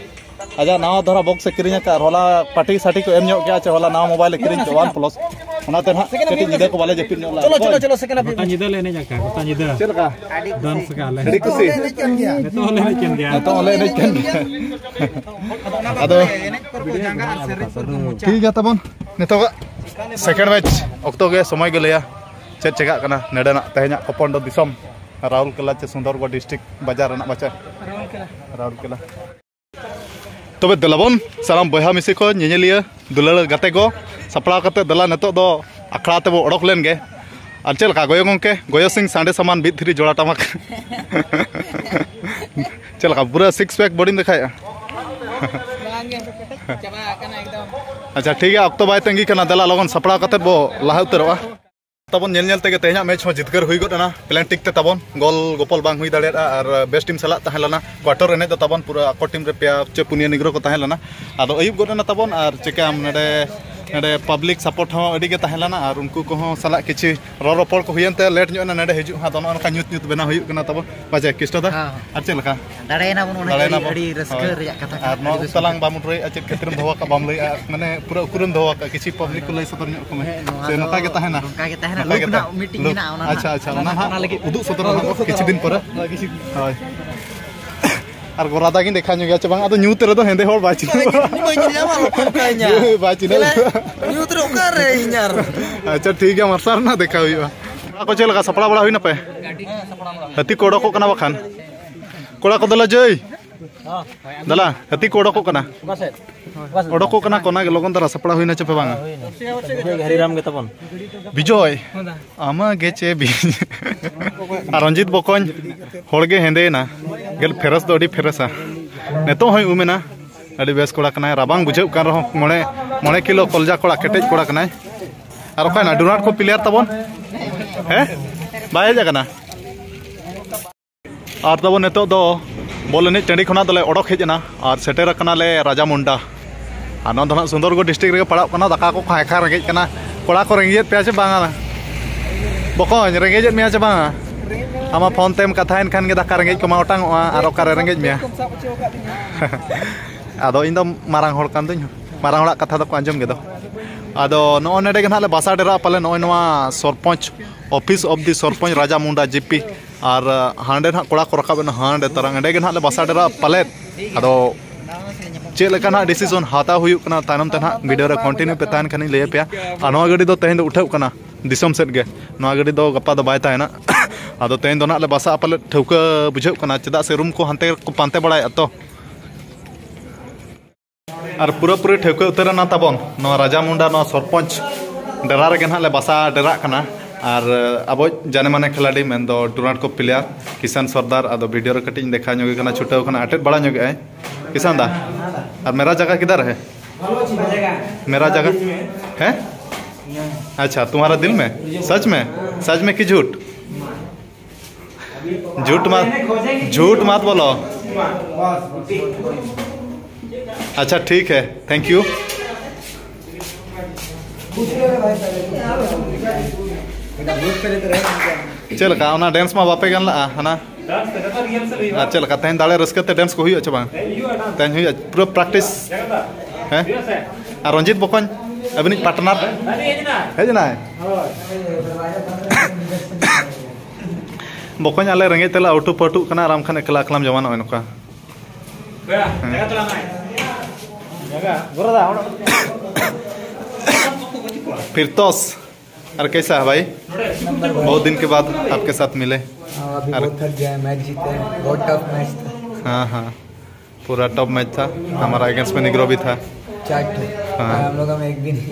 ᱟᱡᱟᱜ ᱱᱟᱣᱟ ᱫᱷᱟᱨᱟ ᱵᱚᱠᱥ ᱮ ᱠᱤᱨᱤᱧ ᱟᱠᱟᱫᱼᱟ ᱟᱨ ᱦᱚᱞᱟ ᱯᱟᱴᱤ ᱥᱟᱴᱤ ᱠᱚ ᱮᱢ ᱧᱚᱜ ᱠᱮᱜᱼᱟ, ᱪᱮ ᱦᱚᱞᱟ ᱱᱟᱣᱟ ᱢᱳᱵᱟᱭᱤᱞ ᱮ ᱠᱤᱨᱤᱧ ᱠᱮᱫ, ᱚᱣᱟᱱ ᱯᱞᱟᱥ᱾ ᱚᱱᱟᱛᱮ ᱱᱟᱦᱟᱜ ᱠᱟᱹᱴᱤᱡ ᱧᱤᱫᱟᱹ ᱠᱚ ᱵᱟᱞᱮ ᱡᱟᱹᱯᱤᱫ ᱧᱚᱜ ᱞᱮᱫᱼᱟ᱾ ᱪᱚᱞᱚ, ᱪᱚᱞᱚ, ᱪᱚᱞᱚ, second half ᱜᱚᱴᱟ ᱧᱤᱫᱟᱹ ᱞᱮ ᱮᱱᱮᱡ ᱟᱠᱟᱫ, ᱜᱚᱴᱟ ᱧᱤᱫᱟᱹ᱾ ᱪᱮᱫ ᱞᱮᱠᱟ? ᱟᱹᱰᱤ ᱠᱩᱥᱤ᱾ ᱱᱤᱛᱚᱜ ᱦᱚᱸᱞᱮ ᱮᱱᱮᱡ ᱠᱟᱱ ᱜᱮᱭᱟ᱾ ᱱᱤᱛᱚᱜ ᱦᱚᱸᱞᱮ ᱮᱱᱮᱡ ᱠᱟᱱ ᱜᱮᱭᱟ᱾ ᱟᱫᱚ ᱮᱱᱮᱡ ᱯᱚᱨ ᱠᱚ ᱡᱟᱸᱜᱟ ᱟᱨ ᱥᱮᱨᱮᱧ ᱯᱚᱨ ᱠᱚ ᱢᱚᱪᱟ᱾ ᱴᱷᱤᱠ ᱜᱮᱭᱟ ᱛᱟᱵᱚᱱ, ᱱᱤᱛᱚᱜᱟᱜ second match ᱚᱠᱛᱚ ᱜᱮ ᱥᱚᱢᱚᱭ ᱜᱮ ᱞᱟᱹᱭᱟ ᱪᱮᱫ ᱪᱮᱠᱟᱜ ᱠᱟᱱᱟ᱾ ᱱᱚᱰᱮᱱᱟᱜ ᱛᱮᱦᱮᱧᱟᱜ ᱠᱚᱯᱚᱱᱰᱚ ᱫᱤᱥᱚᱢ ᱨᱟᱩᱨᱠᱮᱞᱟ ᱪᱮ ᱥᱩᱱᱫᱚᱨᱜᱚᱲ district ᱵᱟᱡᱟᱨ ᱨᱮᱱᱟᱜ ᱢᱟᱪᱮ ᱨᱟᱩᱨᱠᱮᱞᱟ᱾ ᱛᱚᱵᱮ ᱫᱮᱞᱟᱵᱚᱱ ᱥᱟᱱᱟᱢ ᱵᱚᱭᱦᱟ ᱢᱤᱥᱤ ᱠᱚ, ᱧᱮᱧᱮᱞᱤᱭᱟᱹ, ᱫᱩᱞᱟᱹᱲ ᱜᱟᱛᱮ ᱠᱚ, ᱥᱟᱯᱲᱟᱣ ᱠᱟᱛᱮ ᱫᱮᱞᱟ ᱱᱤᱛᱚᱜ ᱫᱚ ᱟᱠᱷᱲᱟ ᱛᱮᱵᱚ ᱚᱰᱚᱠ ᱞᱮᱱ ᱜᱮ᱾ ᱟᱨ ᱪᱮᱫ ᱞᱮᱠᱟ ᱜᱚᱭᱚ ᱜᱚᱢᱠᱮ, ᱜᱚᱭᱚ ᱥᱤᱝ ᱥᱟᱰᱮ ᱥᱟᱢᱟᱱ ᱵᱤᱫ ᱫᱷᱤᱨᱤ ᱡᱚᱲᱟ ᱴᱟᱢᱟᱠ? ᱪᱮᱫ ᱞᱮᱠᱟ ᱯᱩᱨᱟᱹ six pack bodyᱢ ᱫᱮᱠᱷᱟᱭᱮᱫᱼᱟ? ᱵᱟᱝ ᱜᱮ, ᱪᱟᱵᱟ ᱟᱠᱟᱱᱟ ᱮᱠᱫᱚᱢ᱾ ᱟᱪᱪᱷᱟ, ᱴᱷᱤᱠ ᱜᱮᱭᱟ, ᱚᱠᱛᱚ ᱵᱟᱭ ᱛᱟᱺᱜᱤ ᱠᱟᱱᱟ, ᱫᱮᱞᱟ ᱞᱚᱜᱚᱱ ᱥᱟᱯᱲᱟᱣ ᱠᱟᱛᱮ ᱵᱚ ᱞᱟᱦᱟ ᱩᱛᱟᱹᱨᱚᱜᱼᱟ᱾ ᱛᱟᱵᱚᱱ ᱧᱮᱞ ᱧᱮᱞ ᱛᱮᱜᱮ ᱛᱮᱦᱮᱧᱟᱜ ᱢᱮᱪ ᱦᱚᱸ ᱡᱤᱛᱠᱟᱹᱨ ᱦᱩᱭ ᱜᱚᱫ ᱮᱱᱟ᱾ ᱯᱞᱮᱱ ᱴᱷᱤᱠ ᱛᱮ ᱛᱟᱵᱚᱱ ᱜᱳᱞ ᱜᱳᱯᱚᱞ ᱵᱟᱝ ᱦᱩᱭ ᱫᱟᱲᱮᱭᱟᱫᱼᱟ ᱟᱨ ᱵᱮᱥ ᱴᱤᱢ ᱥᱟᱞᱟᱜ ᱛᱟᱦᱮᱸ ᱞᱮᱱᱟ᱾ ᱠᱣᱟᱴᱟᱨ ᱮᱱᱮᱡ ᱫᱚ ᱛᱟᱵᱚᱱ ᱯᱩᱨᱟᱹ ᱟᱠᱚ ᱴᱤᱢ ᱨᱮ ᱯᱮᱭᱟ ᱪᱮ ᱯᱩᱱᱭᱟᱹ ᱱᱤᱜᱽᱨᱳ ᱠᱚ ᱛᱟᱦᱮᱸ ᱞᱮᱱᱟ᱾ ᱟᱫᱚ ᱟᱹᱭᱩᱵ ᱜᱚᱫ ᱮᱱᱟ ᱛᱟᱵᱚᱱ ᱟᱨ ᱪᱤᱠᱟᱹᱭᱟᱢ, ᱱᱚᱰᱮ ᱱᱚᱰᱮ ᱯᱟᱵᱽᱞᱤᱠ ᱥᱟᱯᱳᱨᱴ ᱦᱚᱸ ᱟᱹᱰᱤ ᱜᱮ ᱛᱟᱦᱮᱸ ᱞᱮᱱᱟ ᱟᱨ ᱩᱱᱠᱩ ᱠᱚᱦᱚᱸ ᱥᱟᱞᱟᱜ ᱠᱤᱪᱷᱩ ᱨᱚᱲ ᱨᱚᱯᱚᱲ ᱠᱚ ᱦᱩᱭᱮᱱ ᱛᱮ ᱞᱮᱴ ᱧᱚᱜ ᱮᱱᱟ ᱱᱚᱰᱮ ᱦᱤᱡᱩᱜ ᱦᱚᱸ᱾ ᱟᱫᱚ ᱱᱚᱜᱼᱚ ᱱᱚᱝᱠᱟ ᱧᱩᱛ ᱧᱩᱛ ᱵᱮᱱᱟᱣ ᱦᱩᱭᱩᱜ ᱠᱟᱱᱟ ᱛᱟᱵᱚᱱ᱾ ᱯᱟᱪᱮ ᱠᱨᱤᱥᱴᱚ ᱫᱟ? ᱦᱮᱸ᱾ ᱟᱨ ᱪᱮᱫ ᱞᱮᱠᱟ? ᱫᱟᱲᱮᱭᱮᱱᱟ ᱵᱚᱱ, ᱚᱱᱟ ᱜᱮ ᱟᱹᱰᱤ ᱦᱳᱭ᱾ ᱨᱟᱹᱥᱠᱟᱹ ᱨᱮᱭᱟᱜ ᱠᱟᱛᱷᱟ ᱠᱟᱱᱟ, ᱟᱨ ᱱᱚᱣᱟ ᱟᱹᱰᱤ ᱨᱟᱹᱥᱠᱟᱹ᱾ ᱛᱟᱞᱟᱝ ᱵᱟᱢ ᱩᱰᱨᱟᱹᱭᱮᱫᱼᱟ, ᱪᱮᱫ ᱠᱷᱟᱹᱛᱤᱨᱮᱢ ᱫᱚᱦᱚ ᱟᱠᱟᱫ, ᱵᱟᱢ ᱞᱟᱹᱭᱮᱫᱼᱟ? ᱢᱟᱱᱮ ᱯᱩᱨᱟᱹ ᱩᱠᱩᱨᱮᱢ ᱫᱚᱦᱚ ᱟᱠᱟᱫ, ᱠᱤᱪᱷᱩ ᱯᱟᱵᱽᱞᱤᱠ ᱠᱚ ᱞᱟᱹᱭ ᱥᱚᱫᱚᱨ ᱧᱚᱜ ᱠᱚᱢᱮ᱾ ᱦᱮᱸ, ᱱᱚᱣᱟ ᱥᱮ ᱫᱚ ᱱᱚᱝᱠᱟ ᱜᱮ ᱛᱟᱦᱮᱱᱟ? ᱱᱚᱝᱠᱟ ᱜᱮ ᱛᱟᱦᱮᱱᱟ᱾ ᱟᱪᱪᱷᱟ, ᱞᱩᱠ ᱟᱪᱪᱷᱟ, ᱨᱮᱱᱟᱜ ᱢᱤᱫᱴᱤᱡ ᱟᱪᱪᱷᱟ, ᱢᱮᱱᱟᱜᱼᱟ, ᱚᱱᱟ ᱚᱱᱟ ᱱᱟᱦᱟᱜ ᱚᱱᱟ ᱞᱟᱹᱜᱤᱫ᱾ ᱩᱫᱩᱜ ᱥᱚᱫᱚᱨ ᱱᱟᱦᱟᱜ ᱠᱤᱪᱷᱩ ᱫᱤᱱ ᱯᱚᱨᱮ᱾ ᱦᱳᱭ᱾ ᱟᱨ ᱜᱚᱨᱟᱫᱟ ᱜᱤᱧ ᱫᱮᱠᱷᱟ ᱧᱚᱜᱮᱭᱟ ᱪᱮ ᱵᱟᱝ? ᱟᱫᱚ ᱧᱩᱛ ᱨᱮᱫᱚ ᱦᱮᱸᱫᱮ ᱦᱚᱲ ᱵᱟᱭ ᱪᱤᱱᱦᱟᱹᱣᱟ᱾ ᱵᱟᱹᱧ ᱧᱮᱞ ᱧᱟᱢᱟ, ᱚᱠᱚᱭ ᱧᱟ? ᱵᱟᱭ ᱪᱤᱱᱦᱟᱹᱣᱟ᱾ ᱧᱩᱛ ᱨᱮ ᱚᱠᱟᱨᱮ ᱤᱧ ᱟᱨ ᱟᱪᱪᱷᱟ, ᱴᱷᱤᱠ ᱜᱮᱭᱟ, ᱢᱟᱨᱥᱟᱞ ᱨᱮᱱᱟᱜ ᱫᱮᱠᱷᱟ ᱦᱩᱭᱩᱜᱼᱟ᱾ ᱚᱱᱟ ᱠᱚ ᱪᱮᱫ ᱞᱮᱠᱟ ᱥᱟᱯᱲᱟᱣ ᱵᱟᱲᱟ ᱦᱩᱭᱱᱟ ᱯᱮ? ᱦᱟᱹᱛᱤ ᱠᱚ ᱚᱰᱚᱠᱚᱜ ᱠᱟᱱᱟ ᱵᱟᱠᱷᱟᱱ᱾ ᱠᱚᱲᱟ ᱠᱚ ᱫᱮᱞᱟ ᱡᱟᱹᱭ᱾ ᱫᱮᱞᱟ, ᱦᱟᱹᱛᱤ ᱠᱚ ᱚᱰᱚᱠᱚᱜ ᱠᱟᱱᱟ᱾ ᱚᱰᱚᱠᱚᱜ ᱠᱟᱱᱟ ᱠᱚ, ᱚᱱᱟᱜᱮ ᱞᱚᱜᱚᱱ ᱫᱷᱟᱨᱟ ᱥᱟᱯᱲᱟᱣ ᱦᱩᱭᱱᱟ ᱪᱮ ᱯᱮ ᱵᱟᱝᱟ? ᱵᱤᱡᱚᱭ ᱦᱟᱹᱨᱤᱨᱟᱢ ᱜᱮ ᱛᱟᱵᱚᱱ᱾ ᱵᱤᱡᱚᱭ, ᱟᱢᱟ ᱜᱮ ᱪᱮ ᱵᱤ-, ᱟᱨ ᱨᱚᱧᱡᱤᱛ ᱵᱚᱠᱚᱧ ᱦᱚᱲ ᱜᱮ ᱦᱮᱸᱫᱮᱭᱮᱱᱟ᱾ ᱜᱮᱞ ᱯᱷᱮᱨᱮᱥ ᱫᱚ ᱟᱹᱰᱤ ᱯᱷᱮᱨᱮᱥᱟ᱾ ᱱᱤᱛᱚᱜ ᱦᱚᱸᱭ ᱩᱢᱮᱱᱟ᱾ ᱟᱹᱰᱤ ᱵᱮᱥ ᱠᱚᱲᱟ ᱠᱟᱱᱟᱭ, ᱨᱟᱵᱟᱝ ᱵᱩᱡᱷᱟᱹᱜ ᱠᱟᱱ ᱨᱮᱦᱚᱸ ᱢᱚᱬᱮ, ᱢᱚᱬᱮ ᱠᱤᱞᱳ ᱠᱚᱞᱡᱟ ᱠᱚᱲᱟ, ᱠᱮᱴᱮᱡ ᱠᱚᱲᱟ ᱠᱟᱱᱟᱭ᱾ ᱟᱨ ᱚᱠᱟᱭᱮᱱᱟ ᱰᱩᱱᱟᱴ ᱠᱚ ᱯᱞᱮᱭᱟᱨ ᱛᱟᱵᱚᱱ? ᱦᱮᱸ, ᱵᱟᱭ ᱦᱮᱡ ᱟᱠᱟᱱᱟ᱾ ᱟᱨ ᱛᱟᱵᱚᱱ ᱱᱤᱛᱚᱜ ᱫᱚ ᱵᱚᱞ ᱮᱱᱮᱡ ᱴᱟᱺᱰᱤ ᱠᱷᱚᱱᱟᱜ ᱫᱚᱞᱮ ᱚᱰᱚᱠ ᱦᱮᱡ ᱮᱱᱟ ᱟᱨ ᱥᱮᱴᱮᱨ ᱟᱠᱟᱱᱟᱞᱮ ᱨᱟᱡᱟ ᱢᱩᱱᱰᱟ᱾ ᱟᱨ ᱱᱚᱣᱟ ᱫᱚ ᱱᱟᱜ ᱥᱩᱱᱫᱚᱨᱜᱚᱲ ᱰᱤᱥᱴᱨᱤᱠᱴ ᱨᱮᱜᱮ ᱯᱟᱲᱟᱜ ᱠᱟᱱᱟ᱾ ᱫᱟᱠᱟ ᱠᱚ ᱠᱷᱟᱭ ᱠᱷᱟᱭ ᱨᱮᱸᱜᱮᱡ ᱠᱟᱱᱟ᱾ ᱠᱚᱲᱟ ᱠᱚ ᱨᱮᱸᱜᱮᱡ ᱯᱮᱭᱟ ᱪᱮ ᱵᱟᱝᱟ? ᱵᱚᱠᱚᱧ, ᱨᱮᱸᱜᱮᱡᱮᱫ ᱢᱮᱭᱟ ᱪᱮ ᱵᱟᱝᱟ? ᱟᱢᱟᱜ ᱯᱷᱳᱱ ᱛᱮᱢ ᱠᱟᱛᱷᱟᱭᱮᱱ ᱠᱷᱟᱱ ᱜᱮ ᱫᱟᱠᱟ ᱨᱮᱸᱜᱮᱡ ᱠᱚᱢᱟ ᱚᱴᱟᱝᱚᱜᱼᱟ, ᱟᱨ ᱚᱠᱟᱨᱮ ᱨᱮᱸᱜᱮᱡ ᱢᱮᱭᱟ? ᱟᱫᱚ ᱤᱧ ᱫᱚ ᱢᱟᱨᱟᱝ ᱦᱚᱲ ᱠᱟᱱ ᱫᱩᱧ, ᱢᱟᱨᱟᱝ ᱦᱚᱲᱟᱜ ᱠᱟᱛᱷᱟ ᱫᱚᱠᱚ ᱟᱸᱡᱚᱢ ᱜᱮᱫᱚ᱾ ᱟᱫᱚ ᱱᱚᱜᱼᱚ ᱱᱚᱰᱮ ᱜᱮ ᱱᱟᱦᱟᱜ ᱞᱮ ᱵᱟᱥᱟ ᱰᱮᱨᱟᱜᱼᱟ ᱯᱟᱞᱮ, ᱱᱚᱜᱼᱚᱭ ᱱᱚᱣᱟ sarpanch office of the sarpanch Raja Munda GP. ᱟᱨ ᱦᱟᱸᱰᱮ ᱱᱟᱦᱟᱜ ᱠᱚᱲᱟ ᱠᱚ ᱨᱟᱠᱟᱵ ᱮᱱᱟ, ᱦᱟᱸᱰᱮ ᱛᱟᱨᱟ ᱚᱸᱰᱮ ᱜᱮ ᱱᱟᱦᱟᱜ ᱞᱮ ᱵᱟᱥᱟ ᱰᱮᱨᱟᱜᱼᱟ ᱯᱟᱞᱮᱫ᱾ ᱟᱫᱚ ᱪᱮᱫ ᱞᱮᱠᱟ ᱱᱟᱦᱟᱜ ᱰᱤᱥᱤᱥᱚᱱ ᱦᱟᱛᱟᱣ ᱦᱩᱭᱩᱜ ᱠᱟᱱᱟ ᱛᱟᱭᱱᱚᱢ ᱛᱮ ᱱᱟᱦᱟᱜ ᱵᱷᱤᱰᱤᱭᱳ ᱨᱮ ᱠᱚᱱᱴᱤᱱᱤᱭᱩ ᱯᱮ ᱛᱟᱦᱮᱱ ᱠᱷᱟᱱᱤᱧ ᱞᱟᱹᱭ ᱟᱯᱮᱭᱟ᱾ ᱟᱨ ᱱᱚᱣᱟ ᱜᱟᱹᱰᱤ ᱫᱚ ᱛᱮᱦᱮᱧ ᱫᱚ ᱩᱴᱷᱟᱹᱣ ᱠᱟᱱᱟ ᱫᱤᱥᱚᱢ ᱥᱮᱫ ᱜᱮ, ᱱᱚᱣᱟ ᱜᱟᱹᱰᱤ ᱫᱚ ᱜᱟᱯᱟ ᱫᱚ ᱵᱟᱭ ᱛᱟᱦᱮᱱᱟ᱾ ᱟᱫᱚ ᱛᱮᱦᱮᱧ ᱫᱚ ᱱᱟᱦᱟᱜ ᱞᱮ ᱵᱟᱥᱟᱜᱼᱟ ᱯᱟᱞᱮᱫ, ᱴᱷᱟᱹᱣᱠᱟᱹ ᱵᱩᱡᱷᱟᱹᱜ ᱠᱟᱱᱟ, ᱪᱮᱫᱟᱜ ᱥᱮ ᱨᱩᱢ ᱠᱚ ᱦᱟᱱᱛᱮ ᱠᱚ ᱯᱟᱱᱛᱮ ᱵᱟᱲᱟᱭᱮᱫᱼᱟ ᱛᱚ᱾ ᱟᱨ ᱯᱩᱨᱟᱹᱯᱩᱨᱤ ᱴᱷᱟᱹᱣᱠᱟᱹ ᱩᱛᱟᱹᱨ ᱮᱱᱟ ᱛᱟᱵᱚᱱ, ᱱᱚᱣᱟ ᱨᱟᱡᱟ ᱢᱩᱱᱰᱟ, ᱱᱚᱣᱟ ᱥᱚᱨᱯᱚᱧᱪ ᱰᱮᱨᱟ ᱨᱮᱜᱮ ᱱᱟᱦᱟᱜ ᱞᱮ ᱵᱟᱥᱟ ᱰᱮᱨᱟᱜ ᱠᱟᱱᱟ᱾ ᱟᱨ ᱟᱵᱚ ᱡᱟᱱᱮ ᱢᱟᱱᱮ ᱠᱷᱤᱞᱟᱲᱤ ᱢᱮᱱᱫᱚ ᱰᱩᱨᱟᱱᱴ ᱠᱚ ᱯᱞᱮᱭᱟᱨ ᱠᱤᱥᱟᱱ ᱥᱚᱨᱫᱟᱨ, ᱟᱫᱚ ᱵᱷᱤᱰᱤᱭᱳ ᱨᱮ ᱠᱟᱹᱴᱤᱡ ᱤᱧ ᱫᱮᱠᱷᱟᱣ ᱧᱚᱜᱮ ᱠᱟᱱᱟ, ᱪᱷᱩᱴᱟᱹᱣ ᱠᱟᱱᱟ, ᱟᱴᱮᱫ ᱵᱟᱲᱟ ᱧᱚᱜᱮᱜᱼᱟᱭ᱾ ᱠᱤᱥᱟᱱ ᱫᱟ, ᱟᱨ ᱢᱮᱨᱟ ᱡᱟᱭᱜᱟ ᱠᱤᱫᱷᱟᱨ ᱦᱮ? ᱢᱮᱨᱟ ᱡᱟᱭᱜᱟ ᱦᱮ? ᱟᱪᱪᱷᱟ, ᱛᱩᱢᱦᱟᱨᱟ ᱫᱤᱞ ᱢᱮ? ᱥᱟᱪ ᱢᱮ? ᱥᱟᱪ ᱢᱮ ᱠᱤ ᱡᱷᱩᱴ? झूठ मत, झूठ मत बोलो। अच्छा, ठीक है, थैंक यू। ᱪᱮᱫ ᱞᱮᱠᱟ ᱚᱱᱟ ᱰᱮᱱᱥ ᱢᱟ ᱵᱟᱯᱮ ᱜᱟᱱ ᱞᱟᱜᱼᱟ ᱦᱟᱱᱟ? ᱟᱨ ᱪᱮᱫ ᱞᱮᱠᱟ ᱛᱮᱦᱮᱧ ᱫᱟᱲᱮ ᱨᱟᱹᱥᱠᱟᱹ ᱛᱮ ᱰᱮᱱᱥ ᱠᱚ ᱦᱩᱭᱩᱜᱼᱟ ᱪᱮ ᱵᱟᱝ? ᱛᱮᱦᱮᱧ ᱦᱩᱭᱩᱜᱼᱟ ᱯᱩᱨᱟᱹ ᱯᱨᱮᱠᱴᱤᱥ᱾ ᱦᱮᱸ? ᱟᱨ ᱨᱚᱧᱡᱤᱛ ᱵᱚᱠᱚᱧ, ᱟᱹᱵᱤᱱᱤᱡ ᱯᱟᱨᱴᱱᱟᱨ ᱦᱮᱡ ᱮᱱᱟᱭ? ᱵᱚᱠᱚᱧ, ᱟᱞᱮ ᱨᱮᱸᱜᱮᱡ ᱛᱮᱞᱮ ᱟᱹᱣᱴᱩ ᱯᱟᱹᱣᱴᱩᱜ ᱠᱟᱱᱟ ᱟᱨ ᱟᱢ ᱠᱷᱟᱱ ᱮᱠᱞᱟ ᱮᱠᱞᱟᱢ ᱡᱚᱢᱟ ᱱᱚᱜᱼᱚᱭ ᱱᱚᱝᱠᱟ᱾ फिरतोस, अरे कैसा है भाई? बहुत दिन के बाद आपके साथ मिले। हाँ, अभी बहुत थक गया है। मैच जीते हैं, बहुत टफ मैच था। हाँ हाँ, पूरा टफ मैच था। हमारा अगेंस्ट में निग्रो भी था। चार ठो। हाँ। और हम लोग हम एक भी नहीं।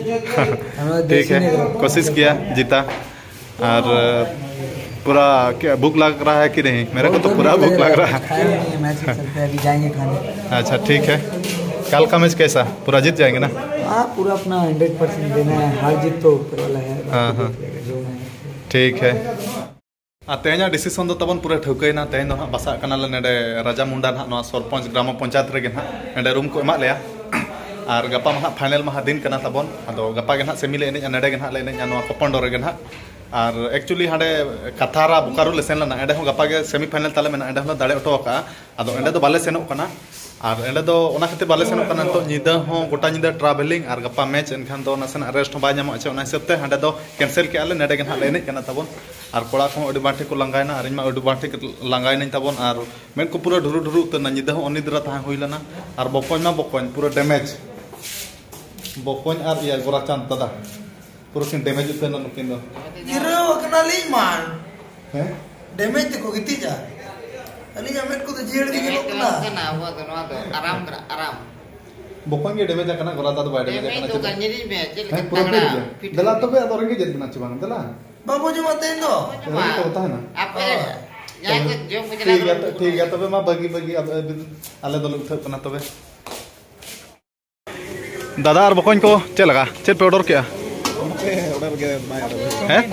हम लोग ठीक है, कोशिश किया, जीता। और पूरा क्या भूख लग रहा है कि नहीं? मेरे को तो पूरा भूख लग रहा है। खाए नहीं है, मैच के चलते अभी जाएंगे खाने। अच्छा, ठीक है। कल का मैच कैसा? पूरा जीत जाएंगे ना? हाँ, पूरा अपना हंड्रेड परसेंट देना है। हार जीत तो ऊपर वाला है, हाँ, हाँ। जो है। ठीक है। ᱟᱨ ᱛᱮᱦᱮᱧᱟᱜ ᱰᱤᱥᱤᱥᱚᱱ ᱫᱚ ᱛᱟᱵᱚᱱ ᱯᱩᱨᱟᱹ ᱴᱷᱟᱹᱣᱠᱟᱹᱭᱮᱱᱟ᱾ ᱛᱮᱦᱮᱧ ᱫᱚ ᱦᱟᱸᱜ ᱵᱟᱥᱟᱜ ᱠᱟᱱᱟᱞᱮ ᱱᱚᱰᱮ ᱨᱟᱡᱟ ᱢᱩᱱᱰᱟ ᱱᱟᱦᱟᱜ, ᱱᱚᱣᱟ ᱥᱚᱨᱯᱚᱧᱪ ᱜᱨᱟᱢ ᱯᱚᱧᱪᱟᱭᱮᱛ ᱨᱮᱜᱮ ᱱᱟᱦᱟᱜ᱾ ᱱᱚᱰᱮ ᱨᱩᱢ ᱠᱚ ᱮᱢᱟᱜ ᱞᱮᱭᱟ᱾ ᱟᱨ ᱜᱟᱯᱟ ᱢᱟ ᱦᱟᱸᱜ ᱯᱷᱟᱭᱱᱮᱞ ᱢᱟᱦᱟ ᱫᱤᱱ ᱠᱟᱱᱟ ᱛᱟᱵᱚᱱ᱾ ᱟᱫᱚ ᱜᱟᱯᱟ ᱜᱮ ᱱᱟᱦᱟᱜ ᱥᱮᱢᱤ ᱞᱮ ᱮᱱᱮᱡᱼᱟ, ᱱᱚᱰᱮ ᱜᱮ ᱱᱟᱦᱟᱜ ᱞᱮ ᱮᱱᱮᱡᱼᱟ, ᱱᱚᱣᱟ ᱠᱚᱯᱚᱱᱰᱚ ᱨᱮᱜᱮ ᱱᱟᱦᱟᱜ᱾ ᱟᱨ ᱮᱠᱪᱩᱭᱮᱞᱤ ᱦᱟᱸᱰᱮ ᱠᱟᱛᱷᱟᱨᱟ ᱵᱳᱠᱟᱨᱳ ᱞᱮ ᱥᱮᱱ ᱞᱮᱱᱟ, ᱚᱸᱰᱮ ᱦᱚᱸ ᱜᱟᱯᱟ ᱜᱮ ᱥᱮᱢᱤ ᱯᱷᱟᱭᱱᱮᱞ ᱛᱟᱞᱮ ᱢᱮᱱᱟᱜᱼᱟ, ᱚᱸᱰᱮ ᱦᱚᱸᱞᱮ ᱫᱟᱲᱮ ᱦᱚᱴᱚ ᱟᱠᱟᱫᱼᱟ᱾ ᱟᱫᱚ ᱚᱸᱰᱮ ᱫᱚ ᱵᱟᱞᱮ ᱥᱮᱱᱚᱜ ᱠᱟᱱᱟ᱾ ᱟᱨ ᱚᱸᱰᱮ ᱫᱚ ᱚᱱᱟ ᱠᱷᱟᱹᱛᱤᱨ ᱵᱟᱞᱮ ᱥᱮᱱᱚᱜ ᱠᱟᱱᱟ᱾ ᱱᱤᱛᱚᱜ ᱧᱤᱫᱟᱹ ᱦᱚᱸ, ᱜᱚᱴᱟ ᱧᱤᱫᱟᱹ ᱴᱨᱟᱵᱷᱮᱞᱤᱝ ᱟᱨ ᱜᱟᱯᱟ ᱢᱮᱪ, ᱮᱱᱠᱷᱟᱱ ᱫᱚ ᱱᱟᱥᱮᱱᱟᱜ ᱨᱮᱥᱴ ᱦᱚᱸ ᱵᱟᱭ ᱧᱟᱢᱚᱜᱼᱟ ᱪᱮ, ᱚᱱᱟ ᱦᱤᱥᱟᱹᱵ ᱛᱮ ᱦᱟᱸᱰᱮ ᱫᱚ ᱠᱮᱱᱥᱮᱞ ᱠᱮᱜᱼᱟ ᱞᱮ, ᱱᱚᱰᱮ ᱜᱮ ᱱᱟᱦᱟᱜ ᱞᱮ ᱮᱱᱮᱡ ᱠᱟᱱᱟ ᱛᱟᱵᱚᱱ᱾ ᱟᱨ ᱠᱚᱲᱟ ᱠᱚᱦᱚᱸ ᱟᱹᱰᱤ ᱵᱟᱝ ᱴᱷᱤᱠ ᱠᱚ ᱞᱟᱸᱜᱟᱭᱮᱱᱟ ᱟᱨ ᱤᱧ ᱢᱟ ᱟᱹᱰᱤ ᱵᱟᱝ ᱴᱷᱤᱠ ᱞᱟᱸᱜᱟᱭᱮᱱᱟᱹᱧ ᱛᱟᱵᱚᱱ᱾ ᱟᱨ ᱢᱮᱫ ᱠᱚ ᱯᱩᱨᱟᱹ ᱰᱷᱩᱨᱩ ᱰᱷᱩᱨᱩ ᱩᱛᱟᱹᱨ ᱮᱱᱟ, ᱧᱤᱫᱟᱹ ᱦᱚᱸ ᱚᱱᱤᱫᱨᱟ ᱛᱟᱦᱮᱸ ᱦᱩᱭ ᱞᱮᱱᱟ᱾ ᱟᱨ ᱵᱚᱠᱚᱧ ᱢᱟ ᱵᱚᱠᱚᱧ ᱯᱩᱨᱟᱹ ᱰᱮᱢᱮᱡᱽ, ᱵᱚᱠᱚᱧ ᱟᱨ ᱤᱭᱟᱹ ᱜᱳᱨᱟᱪᱟᱸᱫᱽ ᱫᱟᱫᱟ ᱯᱩᱨᱟᱹ ᱠᱤᱱ ᱰᱮᱢᱮᱡᱽ ᱩᱛᱟᱹᱨ ᱮᱱᱟ ᱱᱩᱠᱤᱱ ᱫᱚ᱾ ᱡᱤᱨᱟᱹᱣ ᱟᱠᱟᱱᱟᱞᱤᱧ ᱢᱟ᱾ ᱦᱮᱸ? ᱰᱮᱢᱮᱡᱽ ᱛᱮᱠᱚ ᱜᱤᱛᱤᱡᱼᱟ᱾ ᱟᱹᱞᱤᱧᱟᱜ ᱢᱮᱫ ᱠᱚᱫᱚ ᱡᱤᱭᱟᱹᱲ ᱜᱮ ᱧᱮᱞᱚᱜ ᱠᱟᱱᱟ᱾ ᱠᱟᱱᱟ ᱟᱵᱚᱣᱟᱜ ᱫᱚ ᱱᱚᱣᱟ ᱫᱚ ᱟᱨᱟᱢ ᱠᱟᱱᱟ, ᱟᱨᱟᱢ᱾ ᱵᱚᱠᱚᱧ ᱜᱮ ᱰᱮᱢᱮᱡᱽ ᱟᱠᱟᱱᱟ, ᱜᱳᱨᱟ ᱫᱟ ᱫᱚ ᱵᱟᱭ ᱰᱮᱢᱮᱡᱽ ᱰᱮᱢᱮᱡᱽ ᱟᱠᱟᱱᱟ᱾ ᱫᱚ ᱪᱮᱫᱟᱜ? ᱧᱮᱞᱤᱧ ᱢᱮ, ᱪᱮᱫ ᱞᱮᱠᱟ ᱦᱮᱸ, ᱯᱩᱨᱟᱹ ᱛᱟᱜᱲᱟ ᱯᱷᱤᱴ ᱜᱮᱭᱟ᱾ ᱯᱷᱤᱴ ᱫᱮᱞᱟ ᱠᱟᱱᱟ᱾ ᱛᱚᱵᱮ ᱟᱫᱚ ᱨᱮᱸᱜᱮᱡ ᱮᱫ ᱵᱮᱱᱟ ᱪᱮ ᱵᱟᱝ? ᱫᱮᱞᱟ᱾ ᱵᱟᱵᱚ ᱡᱚᱢᱟ ᱛᱮᱦᱮᱧ ᱫᱚ᱾ ᱨᱮᱸᱜᱮᱡ ᱠᱚ ᱛᱟᱦᱮᱱᱟ᱾ ᱟᱯᱮ ᱡᱟᱦᱟᱸᱭ ᱠᱚ ᱡᱚᱢ ᱠᱚ ᱴᱷᱤᱠ ᱪᱟᱞᱟᱜ ᱜᱮᱭᱟ, ᱠᱟᱱᱟ, ᱴᱷᱤᱠ ᱜᱮᱭᱟ᱾ ᱛᱚᱵᱮ ᱢᱟ ᱵᱷᱟᱹᱜᱤ, ᱵᱷᱟᱹᱜᱤ, ᱟᱵ-, ᱟᱵ-, ᱟᱞᱮ ᱫᱚᱞᱮ ᱩᱴᱷᱟᱹᱜ ᱠᱟᱱᱟ ᱛᱚᱵᱮ᱾ ᱫᱟᱫᱟ ᱟᱨ ᱵᱚᱠᱚᱧ ᱠᱚ ᱪᱮᱫ ᱞᱮᱠᱟ? ᱪᱮᱫ ᱯᱮ ᱚᱰᱟᱨ ᱠᱮᱜᱼᱟ? ᱚᱰᱟᱨ ᱜᱮ ᱵᱟᱭ ᱚᱰᱟᱨ᱾ ᱦᱮᱸ?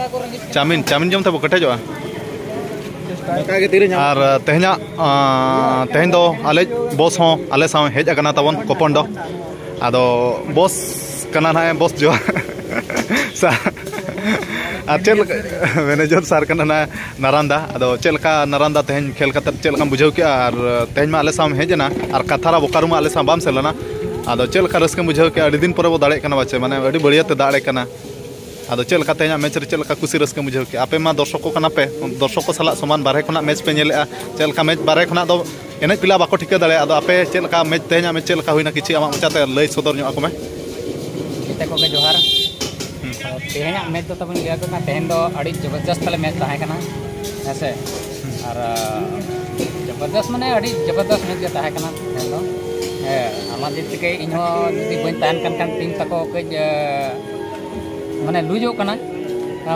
ᱪᱟᱣᱢᱤᱱ, ᱪᱟᱣᱢᱤᱱ ᱡᱚᱢ ᱛᱮᱵᱚ ᱠᱮᱴᱮᱡᱚᱜᱼᱟ᱾ ᱫᱟᱠᱟ ᱜᱮ ᱛᱤᱨᱮ ᱧᱟᱢᱚᱜᱼᱟ? ᱟᱨ ᱛᱮᱦᱮᱧᱟᱜ, ᱟᱸ, ᱛᱮᱦᱮᱧ ᱫᱚ ᱟᱞᱮ ᱵᱚᱥ ᱦᱚᱸ ᱟᱞᱮ ᱥᱟᱶ ᱦᱮᱡ ᱟᱠᱟᱱᱟ ᱛᱟᱵᱚᱱ ᱠᱚᱯᱚᱱ ᱫᱚ᱾ ᱟᱫᱚ ᱵᱚᱥ ᱠᱟᱱᱟ ᱱᱟᱦᱟᱜ ᱵᱚᱥ ᱡᱚ ᱥᱟ-, ᱟᱨ ᱪᱮᱫ ᱞᱮᱠᱟ ᱢᱮᱱᱮᱡᱟᱨ ᱥᱟᱨ ᱠᱟᱱᱟ ᱱᱟᱦᱟᱜ ᱱᱟᱨᱟᱱᱫᱟ᱾ ᱟᱫᱚ ᱪᱮᱫ ᱞᱮᱠᱟ ᱱᱟᱨᱟᱱᱫᱟ ᱛᱮᱦᱮᱧ ᱠᱷᱮᱞ ᱠᱟᱛᱮ ᱪᱮᱫ ᱞᱮᱠᱟᱢ ᱵᱩᱡᱷᱟᱹᱣ ᱠᱮᱜᱼᱟ? ᱟᱨ ᱛᱮᱦᱮᱧ ᱢᱟ ᱟᱞᱮ ᱥᱟᱶ ᱮᱢ ᱦᱮᱡ ᱮᱱᱟ ᱟᱨ ᱠᱟᱛᱷᱟᱨᱟ ᱵᱳᱠᱟᱨᱳ ᱢᱟ ᱟᱞᱮ ᱥᱟᱶ ᱵᱟᱢ ᱥᱮᱱ ᱞᱮᱱᱟ᱾ ᱟᱫᱚ ᱪᱮᱫ ᱞᱮᱠᱟ ᱨᱟᱹᱥᱠᱟᱹᱢ ᱵᱩᱡᱷᱟᱹᱣ ᱠᱮᱜᱼᱟ? ᱟᱹᱰᱤ ᱫᱤᱱ ᱯᱚᱨᱮ ᱵᱚ ᱫᱟᱲᱮᱜ ᱠᱟᱱᱟ ᱵᱟᱪᱮ, ᱢᱟᱱᱮ ᱟᱹᱰᱤ ᱵᱟᱹᱲᱤᱭᱟᱹ ᱛᱮ ᱫᱟᱲᱮ ᱠᱟᱱᱟ᱾ ᱟᱫᱚ ᱪᱮᱫ ᱞᱮᱠᱟ ᱛᱮᱦᱮᱧᱟᱜ ᱢᱮᱪ ᱨᱮ ᱪᱮᱫ ᱞᱮᱠᱟ ᱠᱩᱥᱤ ᱨᱟᱹᱥᱠᱟᱹᱢ ᱵᱩᱡᱷᱟᱹᱣ ᱠᱮᱜᱼᱟ? ᱟᱯᱮ ᱢᱟ ᱫᱚᱨᱥᱚᱠ ᱠᱚ ᱠᱟᱱᱟ ᱯᱮ, ᱫᱚᱨᱥᱚᱠ ᱠᱚ ᱥᱟᱞᱟᱜ ᱥᱚᱢᱟᱱ ᱵᱟᱨᱦᱮ ᱠᱷᱚᱱᱟᱜ ᱢᱮᱪ ᱯᱮ ᱧᱮᱞᱮᱜᱼᱟ᱾ ᱪᱮᱫ ᱞᱮᱠᱟ ᱢᱮᱪ ᱵᱟᱨᱦᱮ ᱠᱷᱚᱱᱟᱜ ᱫᱚ ᱮᱱᱮᱡ ᱯᱮᱞᱟ ᱵᱟᱠᱚ ᱴᱷᱤᱠᱟᱹ ᱫᱟᱲᱮᱭᱟᱜᱼᱟ, ᱟᱫᱚ ᱟᱯᱮ ᱪᱮᱫ ᱞᱮᱠᱟ ᱢᱮᱪ, ᱛᱮᱦᱮᱧᱟᱜ ᱢᱮᱪ ᱪᱮᱫ ᱞᱮᱠᱟ ᱦᱩᱭᱱᱟ, ᱠᱤᱪᱷᱩ ᱟᱢᱟᱜ ᱢᱚᱪᱟᱛᱮ ᱞᱟᱹᱭ ᱥᱚᱫᱚᱨ ᱧᱚᱜ ᱟᱠᱚ ᱢᱮ᱾ ᱡᱮᱛᱮ ᱠᱚᱜᱮ ᱡᱚᱦᱟᱨ᱾ ᱛᱮᱦᱮᱧᱟᱜ ᱢᱮᱪ ᱫᱚ ᱛᱟᱵᱚᱱ ᱞᱟᱹᱭ ᱟᱠᱚ ᱠᱟᱱᱟ, ᱛᱮᱦᱮᱧ ᱫᱚ ᱟᱹᱰᱤ ᱡᱚᱵᱚᱨᱡᱚᱥᱛ ᱛᱟᱞᱮ ᱢᱮᱪ ᱛᱟᱦᱮᱸ ᱠᱟᱱᱟ, ᱦᱮᱸ ᱥᱮ᱾ ᱟᱨ ᱡᱚᱵᱚᱨᱡᱚᱥᱛ ᱢᱟᱱᱮ ᱟᱹᱰᱤ ᱡᱚᱵᱚᱨᱡᱚᱥᱛ ᱢᱮᱪ ᱜᱮ ᱛᱟᱦᱮᱸ ᱠᱟᱱᱟ ᱛᱮᱦᱮᱧ ᱫᱚ᱾ ᱦᱮᱸ, ᱚᱱᱟ ᱫᱤᱠ ᱛᱷᱮᱠᱮ ᱤᱧᱦᱚᱸ ᱡᱩᱫᱤ ᱵᱟᱹᱧ ᱛᱟᱦᱮᱱ ᱠᱟᱱ ᱠᱷᱟᱱ ᱴᱤᱢ ᱛᱟᱠᱚ ᱠᱟᱹᱡ, ᱮ, ᱢᱟᱱᱮ ᱞᱩᱡᱚᱜ ᱠᱟᱱᱟ,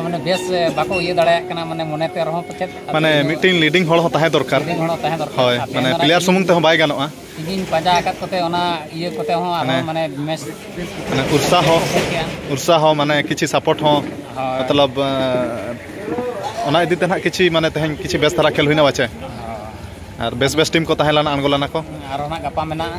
ᱢᱟᱱᱮ ᱵᱮᱥ, ᱮ, ᱵᱟᱠᱚ ᱤᱭᱟᱹ ᱫᱟᱲᱮᱭᱟᱜ ᱠᱟᱱᱟ, ᱢᱟᱱᱮ ᱢᱚᱱᱮᱛᱮ ᱨᱮᱦᱚᱸ ᱯᱟᱪᱮᱫ ᱟᱫᱚ ᱢᱟᱱᱮ ᱤᱧ ᱦᱚᱸ ᱢᱤᱫᱴᱤᱱ ᱞᱤᱰᱤᱝ ᱦᱚᱲ ᱦᱚᱸ ᱛᱟᱦᱮᱸ ᱫᱚᱨᱠᱟᱨ᱾ ᱞᱤᱰᱤᱝ ᱦᱚᱲ ᱦᱚᱸ ᱛᱟᱦᱮᱸ ᱫᱚᱨᱠᱟᱨ᱾ ᱦᱳᱭ, ᱟᱨ ᱢᱟᱱᱮ ᱛᱮᱦᱮᱧ ᱫᱚ ᱯᱞᱮᱭᱟᱨ ᱤᱧ ᱥᱩᱢᱩᱝ ᱛᱮᱦᱚᱸ ᱵᱟᱭ ᱜᱟᱱᱚᱜᱼᱟ᱾ ᱤᱧᱤᱧ ᱯᱟᱸᱡᱟ ᱟᱠᱟᱫ ᱠᱚᱛᱮ ᱚᱱᱟ ᱤᱭᱟᱹ ᱠᱚᱛᱮ ᱦᱚᱸ ᱟᱨᱦᱚᱸ ᱢᱟᱱᱮ ᱢᱟᱱᱮ ᱢᱮᱪ ᱢᱟᱱᱮ ᱩᱛᱥᱟᱦᱚ, ᱠᱚ ᱠᱷᱮᱞ ᱠᱮᱜᱼᱟ᱾ ᱩᱛᱥᱟᱦᱚ ᱢᱟᱱᱮ ᱠᱤᱪᱷᱩ ᱥᱟᱯᱳᱨᱴ ᱦᱚᱸ, ᱦᱳᱭ᱾ ᱢᱚᱛᱞᱚᱵ, ᱮᱸ, ᱚᱱᱟ ᱤᱫᱤ ᱛᱮ ᱱᱟᱦᱟᱜ ᱠᱤᱪᱷᱩ ᱢᱟᱱᱮ ᱛᱮᱦᱮᱧ ᱠᱤᱪᱷᱩ ᱵᱮᱥ ᱫᱷᱟᱨᱟ ᱠᱷᱮᱞ ᱦᱩᱭᱱᱟ ᱵᱟᱪᱮ? ᱦᱳᱭ᱾ ᱟᱨ ᱵᱮᱥ ᱵᱮᱥ ᱴᱤᱢ ᱠᱚ ᱛᱟᱦᱮᱸ ᱞᱮᱱᱟ, ᱟᱬᱜᱚ ᱞᱮᱱᱟ ᱠᱚ᱾ ᱟᱨᱦᱚᱸ ᱱᱟᱜ ᱜᱟᱯᱟ ᱢᱮᱱᱟᱜᱼᱟ᱾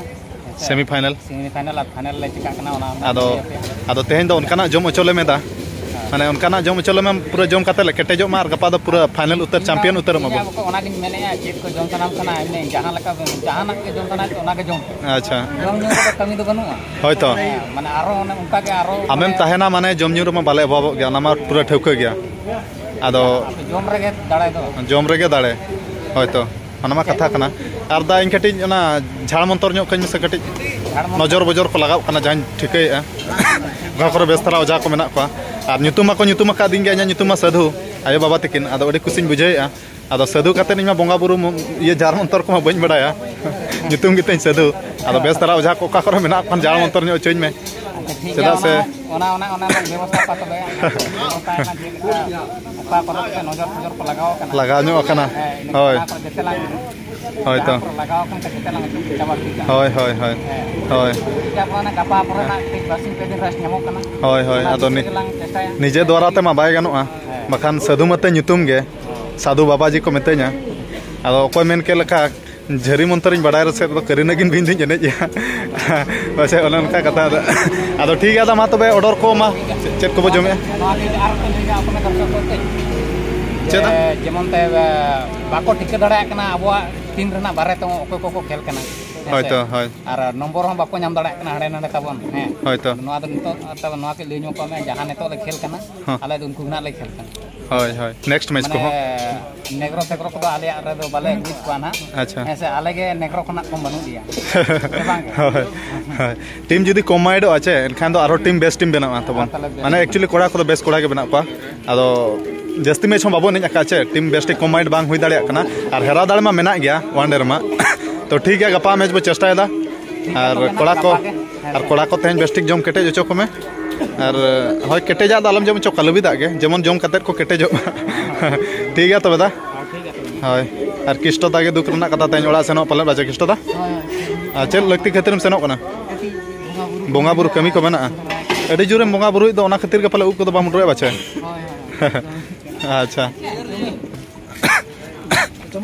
Semi final. ᱥᱮᱢᱤ ᱯᱷᱟᱭᱱᱟᱞ ᱟᱨ ᱯᱷᱟᱭᱱᱟᱞ ᱞᱮ ᱪᱤᱠᱟᱹᱜ ᱠᱟᱱᱟ, ᱚᱱᱟ ᱨᱮᱱᱟᱜ ᱟᱫᱚ, ᱞᱟᱹᱭ ᱟᱯᱮᱭᱟ᱾ ᱟᱫᱚ ᱛᱮᱦᱮᱧ ᱫᱚ ᱚᱱᱠᱟᱱᱟᱜ ᱡᱚᱢ ᱦᱚᱪᱚ ᱞᱮ ᱢᱮ ᱫᱟ᱾ ᱦᱮᱸ᱾ ᱢᱟᱱᱮ ᱚᱱᱠᱟᱱᱟᱜ ᱡᱚᱢ ᱦᱚᱪᱚ ᱞᱮ ᱢᱮ, ᱯᱩᱨᱟᱹ ᱡᱚᱢ ᱠᱟᱛᱮ ᱞᱮ ᱠᱮᱴᱮᱡᱚᱜ ᱢᱟ ᱟᱨ ᱜᱟᱯᱟ ᱫᱚ ᱯᱩᱨᱟᱹ ᱯᱷᱟᱭᱱᱟᱞ ᱩᱛᱟᱹᱨ, ᱤᱧ ᱪᱟᱢᱯᱤᱭᱟᱱ ᱫᱚ, ᱩᱛᱟᱹᱨᱚᱜ ᱤᱧ ᱢᱟᱵᱚᱱ᱾ ᱟᱵᱚ ᱠᱚ ᱚᱱᱟᱜᱤᱧ ᱢᱮᱱᱮᱫᱼᱟ, ᱪᱮᱫ ᱠᱚ ᱡᱚᱢ ᱥᱟᱱᱟᱢ ᱠᱟᱱᱟ, ᱮᱢᱱᱤ ᱡᱟᱦᱟᱸ ᱞᱮᱠᱟ, ᱡᱟᱦᱟᱱᱟᱜ ᱜᱮ ᱡᱚᱢ ᱥᱟᱱᱟᱭᱮᱫ ᱯᱮ, ᱚᱱᱟ ᱜᱮ ᱡᱚᱢ ᱯᱮ᱾ ᱟᱪᱪᱷᱟ᱾ ᱡᱚᱢ ᱧᱩ ᱨᱮᱫᱚ ᱠᱟᱹᱢᱤ ᱫᱚ ᱵᱟᱹᱱᱩᱜᱼᱟ᱾ ᱦᱳᱭ ᱛᱚ᱾ ᱦᱮᱸ, ᱢᱟᱱᱮ ᱟᱨᱚ ᱚᱱᱮ ᱚᱱᱠᱟ ᱜᱮ ᱟᱨᱚ ᱟᱢᱮᱢ ᱢᱟᱱᱮ ᱛᱟᱦᱮᱱᱟ ᱢᱟᱱᱮ ᱡᱚᱢ ᱧᱩ ᱨᱮᱢᱟ ᱵᱟᱞᱮ ᱚᱵᱷᱟᱵᱚᱜ ᱜᱮᱭᱟ, ᱚᱱᱟ ᱢᱟ ᱯᱩᱨᱟᱹ ᱴᱷᱟᱹᱣᱠᱟᱹ ᱜᱮᱭᱟ᱾ ᱟᱫᱚ ᱟᱯᱮ ᱡᱚᱢ ᱨᱮᱜᱮ ᱫᱟᱲᱮ ᱫᱚ᱾ ᱡᱚᱢ ᱨᱮᱜᱮ ᱫᱟᱲᱮ᱾ ᱦᱳᱭ ᱛᱚ᱾ ᱚᱱᱟ ᱢᱟ ᱠᱟᱛᱷᱟ ᱠᱟᱱᱟ᱾ ᱟᱨ ᱫᱟ, ᱤᱧ ᱠᱟᱹᱴᱤᱡ ᱚᱱᱟ ᱡᱷᱟᱲ ᱢᱚᱱᱛᱚᱨ ᱧᱚᱜ ᱠᱟᱹᱧ ᱢᱮᱥᱮ ᱠᱟᱹᱴᱤᱡ᱾ ᱡᱷᱟᱲ ᱢᱚᱱᱛᱚᱨ? ᱱᱚᱡᱚᱨ ᱵᱚᱡᱚᱨ ᱠᱚ ᱞᱟᱜᱟᱣ ᱠᱟᱱᱟ ᱡᱟᱦᱟᱸᱧ ᱴᱷᱤᱠᱟᱹᱭᱮᱫᱼᱟ᱾ ᱚᱠᱟ ᱠᱚᱨᱮ ᱵᱮᱥ ᱫᱷᱟᱨᱟ ᱚᱡᱷᱟ ᱠᱚ ᱢᱮᱱᱟᱜ ᱠᱚᱣᱟ᱾ ᱟᱨ ᱧᱩᱛᱩᱢ ᱢᱟᱠᱚ ᱧᱩᱛᱩᱢ ᱟᱠᱟᱫᱤᱧ ᱜᱮ, ᱤᱧᱟᱹᱜ ᱧᱩᱛᱩᱢ ᱢᱟ ᱥᱟᱹᱫᱷᱩ, ᱟᱭᱳ ᱵᱟᱵᱟ ᱛᱟᱹᱠᱤᱱ᱾ ᱟᱫᱚ ᱟᱹᱰᱤ ᱠᱩᱥᱤᱧ ᱵᱩᱡᱷᱟᱹᱣᱮᱫᱼᱟ᱾ ᱟᱫᱚ ᱥᱟᱹᱫᱷᱩ ᱠᱟᱛᱮᱫ ᱤᱧ ᱢᱟ ᱵᱚᱸᱜᱟ ᱵᱩᱨᱩ ᱢᱚ-, ᱤᱭᱟᱹ ᱡᱷᱟᱲ ᱢᱚᱱᱛᱚᱨ ᱠᱚᱢᱟ ᱵᱟᱹᱧ ᱵᱟᱲᱟᱭᱟ᱾ ᱧᱩᱛᱩᱢ ᱜᱮᱛᱤᱧ ᱥᱟᱹᱫᱷᱩ᱾ ᱟᱫᱚ ᱵᱮᱥ ᱫᱷᱟᱨᱟ ᱚᱡᱷᱟ ᱠᱚ ᱚᱠᱟ ᱠᱚᱨᱮ ᱢᱮᱱᱟᱜ ᱠᱚ ᱠᱷᱟᱱ ᱡᱷᱟᱲ ᱢᱚᱱᱛᱚᱨ ᱧᱚᱜ ᱦᱚᱪᱚᱧ ᱢᱮ᱾ ᱟᱪᱪᱷᱟ, ᱴᱷᱤᱠ ᱜᱮᱭᱟ, ᱪᱮᱫᱟᱜ ᱥᱮ ᱚᱱᱟ, ᱚᱱᱟ, ᱚᱱᱟ ᱨᱮᱱᱟᱜ ᱵᱮᱵᱚᱥᱛᱷᱟ ᱚᱠᱟ ᱛᱚᱵᱮ? ᱵᱮᱵᱚᱥᱛᱷᱟ ᱨᱮᱱᱟᱜ ᱪᱮᱫ ᱞᱮᱠᱟ? ᱚᱠᱟ ᱠᱚᱨᱮ ᱪᱮ ᱱᱚᱡᱚᱨ ᱯᱷᱚᱡᱚᱨ ᱠᱚ ᱞᱟᱜᱟᱣ ᱠᱟᱱᱟ? ᱞᱟᱜᱟᱣ ᱧᱚᱜ ᱠᱟᱱᱟ᱾ ᱦᱮᱸ, ᱤᱱᱟᱹ ᱦᱳᱭ᱾ ᱚᱱᱟ ᱠᱚᱨᱮ ᱡᱮᱛᱮ ᱞᱟᱝ ᱦᱳᱭ ᱛᱚ᱾ ᱡᱟᱦᱟᱸ ᱠᱚᱨᱮ ᱞᱟᱜᱟᱣ ᱠᱟᱱ ᱠᱷᱟᱡ ᱡᱮᱛᱮ ᱞᱟᱝ ᱚᱪᱚ ᱪᱟᱵᱟ ᱠᱮᱫᱟ᱾ ᱦᱳᱭ, ᱦᱳᱭ, ᱦᱳᱭ᱾ ᱦᱮᱸ᱾ ᱦᱳᱭ᱾ ᱴᱷᱤᱠ ᱜᱮᱭᱟ, ᱟᱵᱚ ᱚᱱᱟ ᱜᱟᱯᱟ ᱯᱚᱨᱮ ᱱᱟᱜ ᱠᱟᱹᱡ ᱵᱟᱨᱥᱤᱧ ᱯᱮ ᱫᱤᱱ rest ᱧᱟᱢᱚᱜ ᱠᱟᱱᱟ᱾ ᱦᱳᱭ, ᱦᱳᱭ, ᱚᱱᱟ ᱟᱫᱚ ᱵᱷᱤᱛᱨᱤ ᱱᱤ-, ᱨᱮᱜᱮ ᱞᱟᱝ ᱪᱮᱥᱴᱟᱭᱟ᱾ ᱱᱤᱡᱮ ᱫᱣᱟᱨᱟ ᱛᱮᱢᱟ ᱵᱟᱭ ᱜᱟᱱᱚᱜᱼᱟ, ᱦᱮᱸ᱾ ᱵᱟᱠᱷᱟᱱ ᱥᱟᱹᱫᱷᱩ ᱢᱟᱛᱮ ᱧᱩᱛᱩᱢ ᱜᱮ, ᱥᱟᱹᱫᱷᱩ ᱵᱟᱵᱟᱡᱤ ᱠᱚ ᱢᱤᱛᱟᱹᱧᱟ᱾ ᱟᱫᱚ ᱚᱠᱚᱭ ᱢᱮᱱ ᱠᱮᱫ ᱞᱮᱠᱟ, ᱡᱷᱟᱹᱨᱤ ᱢᱚᱱᱛᱚᱨᱤᱧ ᱵᱟᱰᱟᱭ ᱨᱮᱥᱮᱫ ᱫᱚ ᱠᱟᱹᱨᱤ ᱱᱟᱹᱜᱤᱱ ᱵᱤᱱ ᱫᱩᱧ ᱮᱱᱮᱡᱼᱟ᱾ ᱯᱟᱪᱷᱮ ᱚᱱᱮ ᱚᱱᱠᱟ ᱠᱟᱛᱷᱟ ᱫᱚ᱾ ᱟᱫᱚ ᱴᱷᱤᱠ ᱜᱮᱭᱟ, ᱟᱫᱚ ᱢᱟ ᱛᱚᱵᱮ order ᱠᱚ ᱢᱟ᱾ ᱪᱮᱫ, ᱪᱮᱫ ᱠᱚᱵᱚ ᱡᱚᱢᱮᱜᱼᱟ? ᱱᱚᱣᱟ ᱞᱟᱹᱭ ᱟᱨ ᱠᱚ ᱞᱟᱹᱭᱟ ᱟᱯᱮ ᱫᱚᱨᱥᱚᱠ ᱠᱚ ᱠᱟᱹᱡ᱾ ᱪᱮᱫ? ᱡᱮ, ᱡᱮᱢᱚᱱ ᱛᱮ, ᱮ, ᱵᱟᱠᱚ ᱴᱷᱤᱠᱟᱹ ᱫᱟᱲᱮᱭᱟᱜ ᱠᱟᱱᱟ ᱟᱵᱚᱣᱟᱜ ᱴᱤᱢ ᱨᱮᱱᱟᱜ ᱵᱟᱨᱮ ᱛᱮᱦᱚᱸ ᱚᱠᱚᱭ ᱠᱚᱠᱚ ᱠᱷᱮᱞ ᱠᱟᱱᱟ᱾ ᱦᱮᱸ ᱥᱮ? ᱦᱳᱭ ᱛᱚ, ᱦᱳᱭ᱾ ᱟᱨ ᱱᱚᱢᱵᱚᱨ ᱦᱚᱸ ᱵᱟᱠᱚ ᱧᱟᱢ ᱫᱟᱲᱮᱭᱟᱜ ᱠᱟᱱᱟ ᱦᱟᱸᱰᱮ ᱱᱟᱰᱮ ᱛᱟᱵᱚᱱ, ᱦᱮᱸ᱾ ᱦᱳᱭ ᱛᱚ᱾ ᱱᱚᱣᱟ ᱫᱚ ᱱᱤᱛᱚᱜ, ᱛᱚᱵᱮ ᱱᱚᱣᱟ ᱠᱟᱹᱡ ᱞᱟᱹᱭ ᱧᱚᱜ ᱠᱟᱜ ᱢᱮ, ᱡᱟᱦᱟᱸ ᱱᱤᱛᱚᱜ ᱞᱮ ᱠᱷᱮᱞ ᱠᱟᱱᱟ, ᱦᱚᱸ᱾ ᱟᱞᱮ ᱫᱚ ᱩᱱᱠᱩ ᱜᱮ ᱱᱟᱜ ᱞᱮ ᱠᱷᱮᱞ ᱠᱟᱱᱟ᱾ ᱦᱳᱭ, ᱦᱳᱭ᱾ ᱱᱮᱠᱥᱴ ᱢᱮᱪ ᱠᱚᱦᱚᱸ᱾ ᱢᱟᱱᱮ, ᱱᱮᱜᱽᱨᱳ ᱯᱷᱮᱜᱽᱨᱳ ᱠᱚᱫᱚ ᱟᱞᱮᱭᱟᱜ ᱨᱮᱫᱚ ᱵᱟᱞᱮ ᱟᱹᱜᱩᱭᱮᱫ ᱠᱚᱣᱟ ᱱᱟᱜ᱾ ᱟᱪᱪᱷᱟ᱾ ᱦᱮᱸ ᱥᱮ, ᱟᱞᱮ ᱜᱮ ᱱᱮᱜᱽᱨᱳ ᱠᱷᱚᱱᱟᱜ ᱠᱚᱢ ᱵᱟᱹᱱᱩᱜ ᱞᱮᱭᱟ᱾ ᱥᱮ ᱵᱟᱝ ᱜᱮ? ᱦᱳᱭ, ᱦᱳᱭ᱾ ᱴᱤᱢ ᱡᱩᱫᱤ ᱠᱚᱢᱵᱟᱭᱤᱱᱰᱚᱜᱼᱟ ᱪᱮ, ᱮᱱᱠᱷᱟᱱ ᱫᱚ ᱟᱨᱦᱚᱸ ᱴᱤᱢ ᱵᱮᱥ ᱴᱤᱢ ᱵᱮᱱᱟᱜᱼᱟ ᱛᱟᱵᱚᱱ᱾ ᱟᱨ ᱛᱟᱦᱞᱮ ᱵᱮᱥ ᱢᱟᱱᱮ, ᱴᱤᱢ ᱮᱠᱪᱩᱭᱮᱞᱤ ᱠᱚᱲᱟ ᱠᱚᱫᱚ ᱵᱮᱥ ᱠᱚᱲᱟ ᱜᱮ ᱢᱮᱱᱟᱜ ᱠᱚᱣᱟ᱾ ᱟᱫᱚ ᱡᱟᱹᱥᱛᱤ ᱢᱮᱪ ᱦᱚᱸ ᱵᱟᱵᱚᱱ ᱮᱱᱮᱡ ᱟᱠᱟᱫ ᱪᱮ, ᱴᱤᱢ ᱵᱮᱥ ᱴᱷᱤᱠ ᱠᱚᱢᱵᱟᱭᱤᱱᱰ ᱵᱟᱝ ᱦᱩᱭ ᱫᱟᱲᱮᱭᱟᱜ ᱠᱟᱱᱟ᱾ ᱟᱨ ᱦᱮᱨᱟᱣ ᱫᱟᱲᱮ ᱢᱟ ᱢᱮᱱᱟᱜ ᱜᱮᱭᱟ ᱚᱣᱟᱱ ᱰᱮ ᱨᱮᱢᱟ᱾ ᱛᱚ ᱴᱷᱤᱠ ᱜᱮᱭᱟ, ᱜᱟᱯᱟ ᱢᱮᱪ ᱵᱚ ᱪᱮᱥᱴᱟᱭᱮᱫᱟ᱾ ᱟᱨ ᱠᱚᱲᱟ ᱠᱚ, ᱟᱨ ᱠᱚᱲᱟ ᱠᱚ ᱛᱮᱦᱮᱧ ᱵᱮᱥ ᱴᱷᱤᱠ ᱡᱚᱢ ᱠᱮᱴᱮᱡ ᱦᱚᱪᱚ ᱠᱚᱢᱮ᱾ ᱟᱨ ᱦᱳᱭ, ᱠᱮᱴᱮᱡᱟᱜ ᱫᱚ ᱟᱞᱚᱢ ᱡᱚᱢ ᱦᱚᱪᱚ ᱠᱚᱣᱟ, ᱞᱟᱹᱵᱤᱫᱟᱜ ᱜᱮ, ᱡᱮᱢᱚᱱ ᱡᱚᱢ ᱠᱟᱛᱮᱫ ᱠᱚ ᱠᱮᱴᱮᱡᱚᱜ ᱢᱟ᱾ ᱴᱷᱤᱠ ᱜᱮᱭᱟ ᱛᱚᱵᱮ ᱫᱟ᱾ ᱦᱳᱭ, ᱟᱨ ᱠᱤᱥᱴᱚ ᱫᱟ ᱜᱮ ᱫᱩᱠ ᱨᱮᱱᱟᱜ ᱠᱟᱛᱷᱟ, ᱛᱮᱦᱮᱧ ᱚᱲᱟᱜ ᱥᱮᱱᱚᱜ ᱯᱟᱞᱮᱫ ᱵᱟᱪᱚ ᱠᱤᱥᱴᱚ ᱫᱟ? ᱟᱨ ᱪᱮᱫ ᱞᱟᱹᱠᱛᱤ ᱠᱷᱟᱹᱛᱤᱨᱮᱢ ᱥᱮᱱᱚᱜ ᱠᱟᱱᱟ? ᱵᱚᱸᱜᱟ ᱵᱩᱨᱩ ᱠᱟᱹᱢᱤ ᱠᱚ ᱢᱮᱱᱟᱜᱼᱟ᱾ ᱟᱹᱰᱤ ᱡᱳᱨᱮᱢ ᱵᱚᱸᱜᱟ ᱵᱩᱨᱩᱭᱮᱫ ᱫᱚ, ᱚᱱᱟ ᱠᱷᱟᱹᱛᱤᱨ ᱜᱮ ᱯᱟᱞᱮ ᱩᱵ ᱠᱚᱫᱚ ᱵᱟᱢ ᱩᱰᱩᱠᱮᱫ ᱵᱟᱪᱮ? ᱟᱪᱪᱷᱟ᱾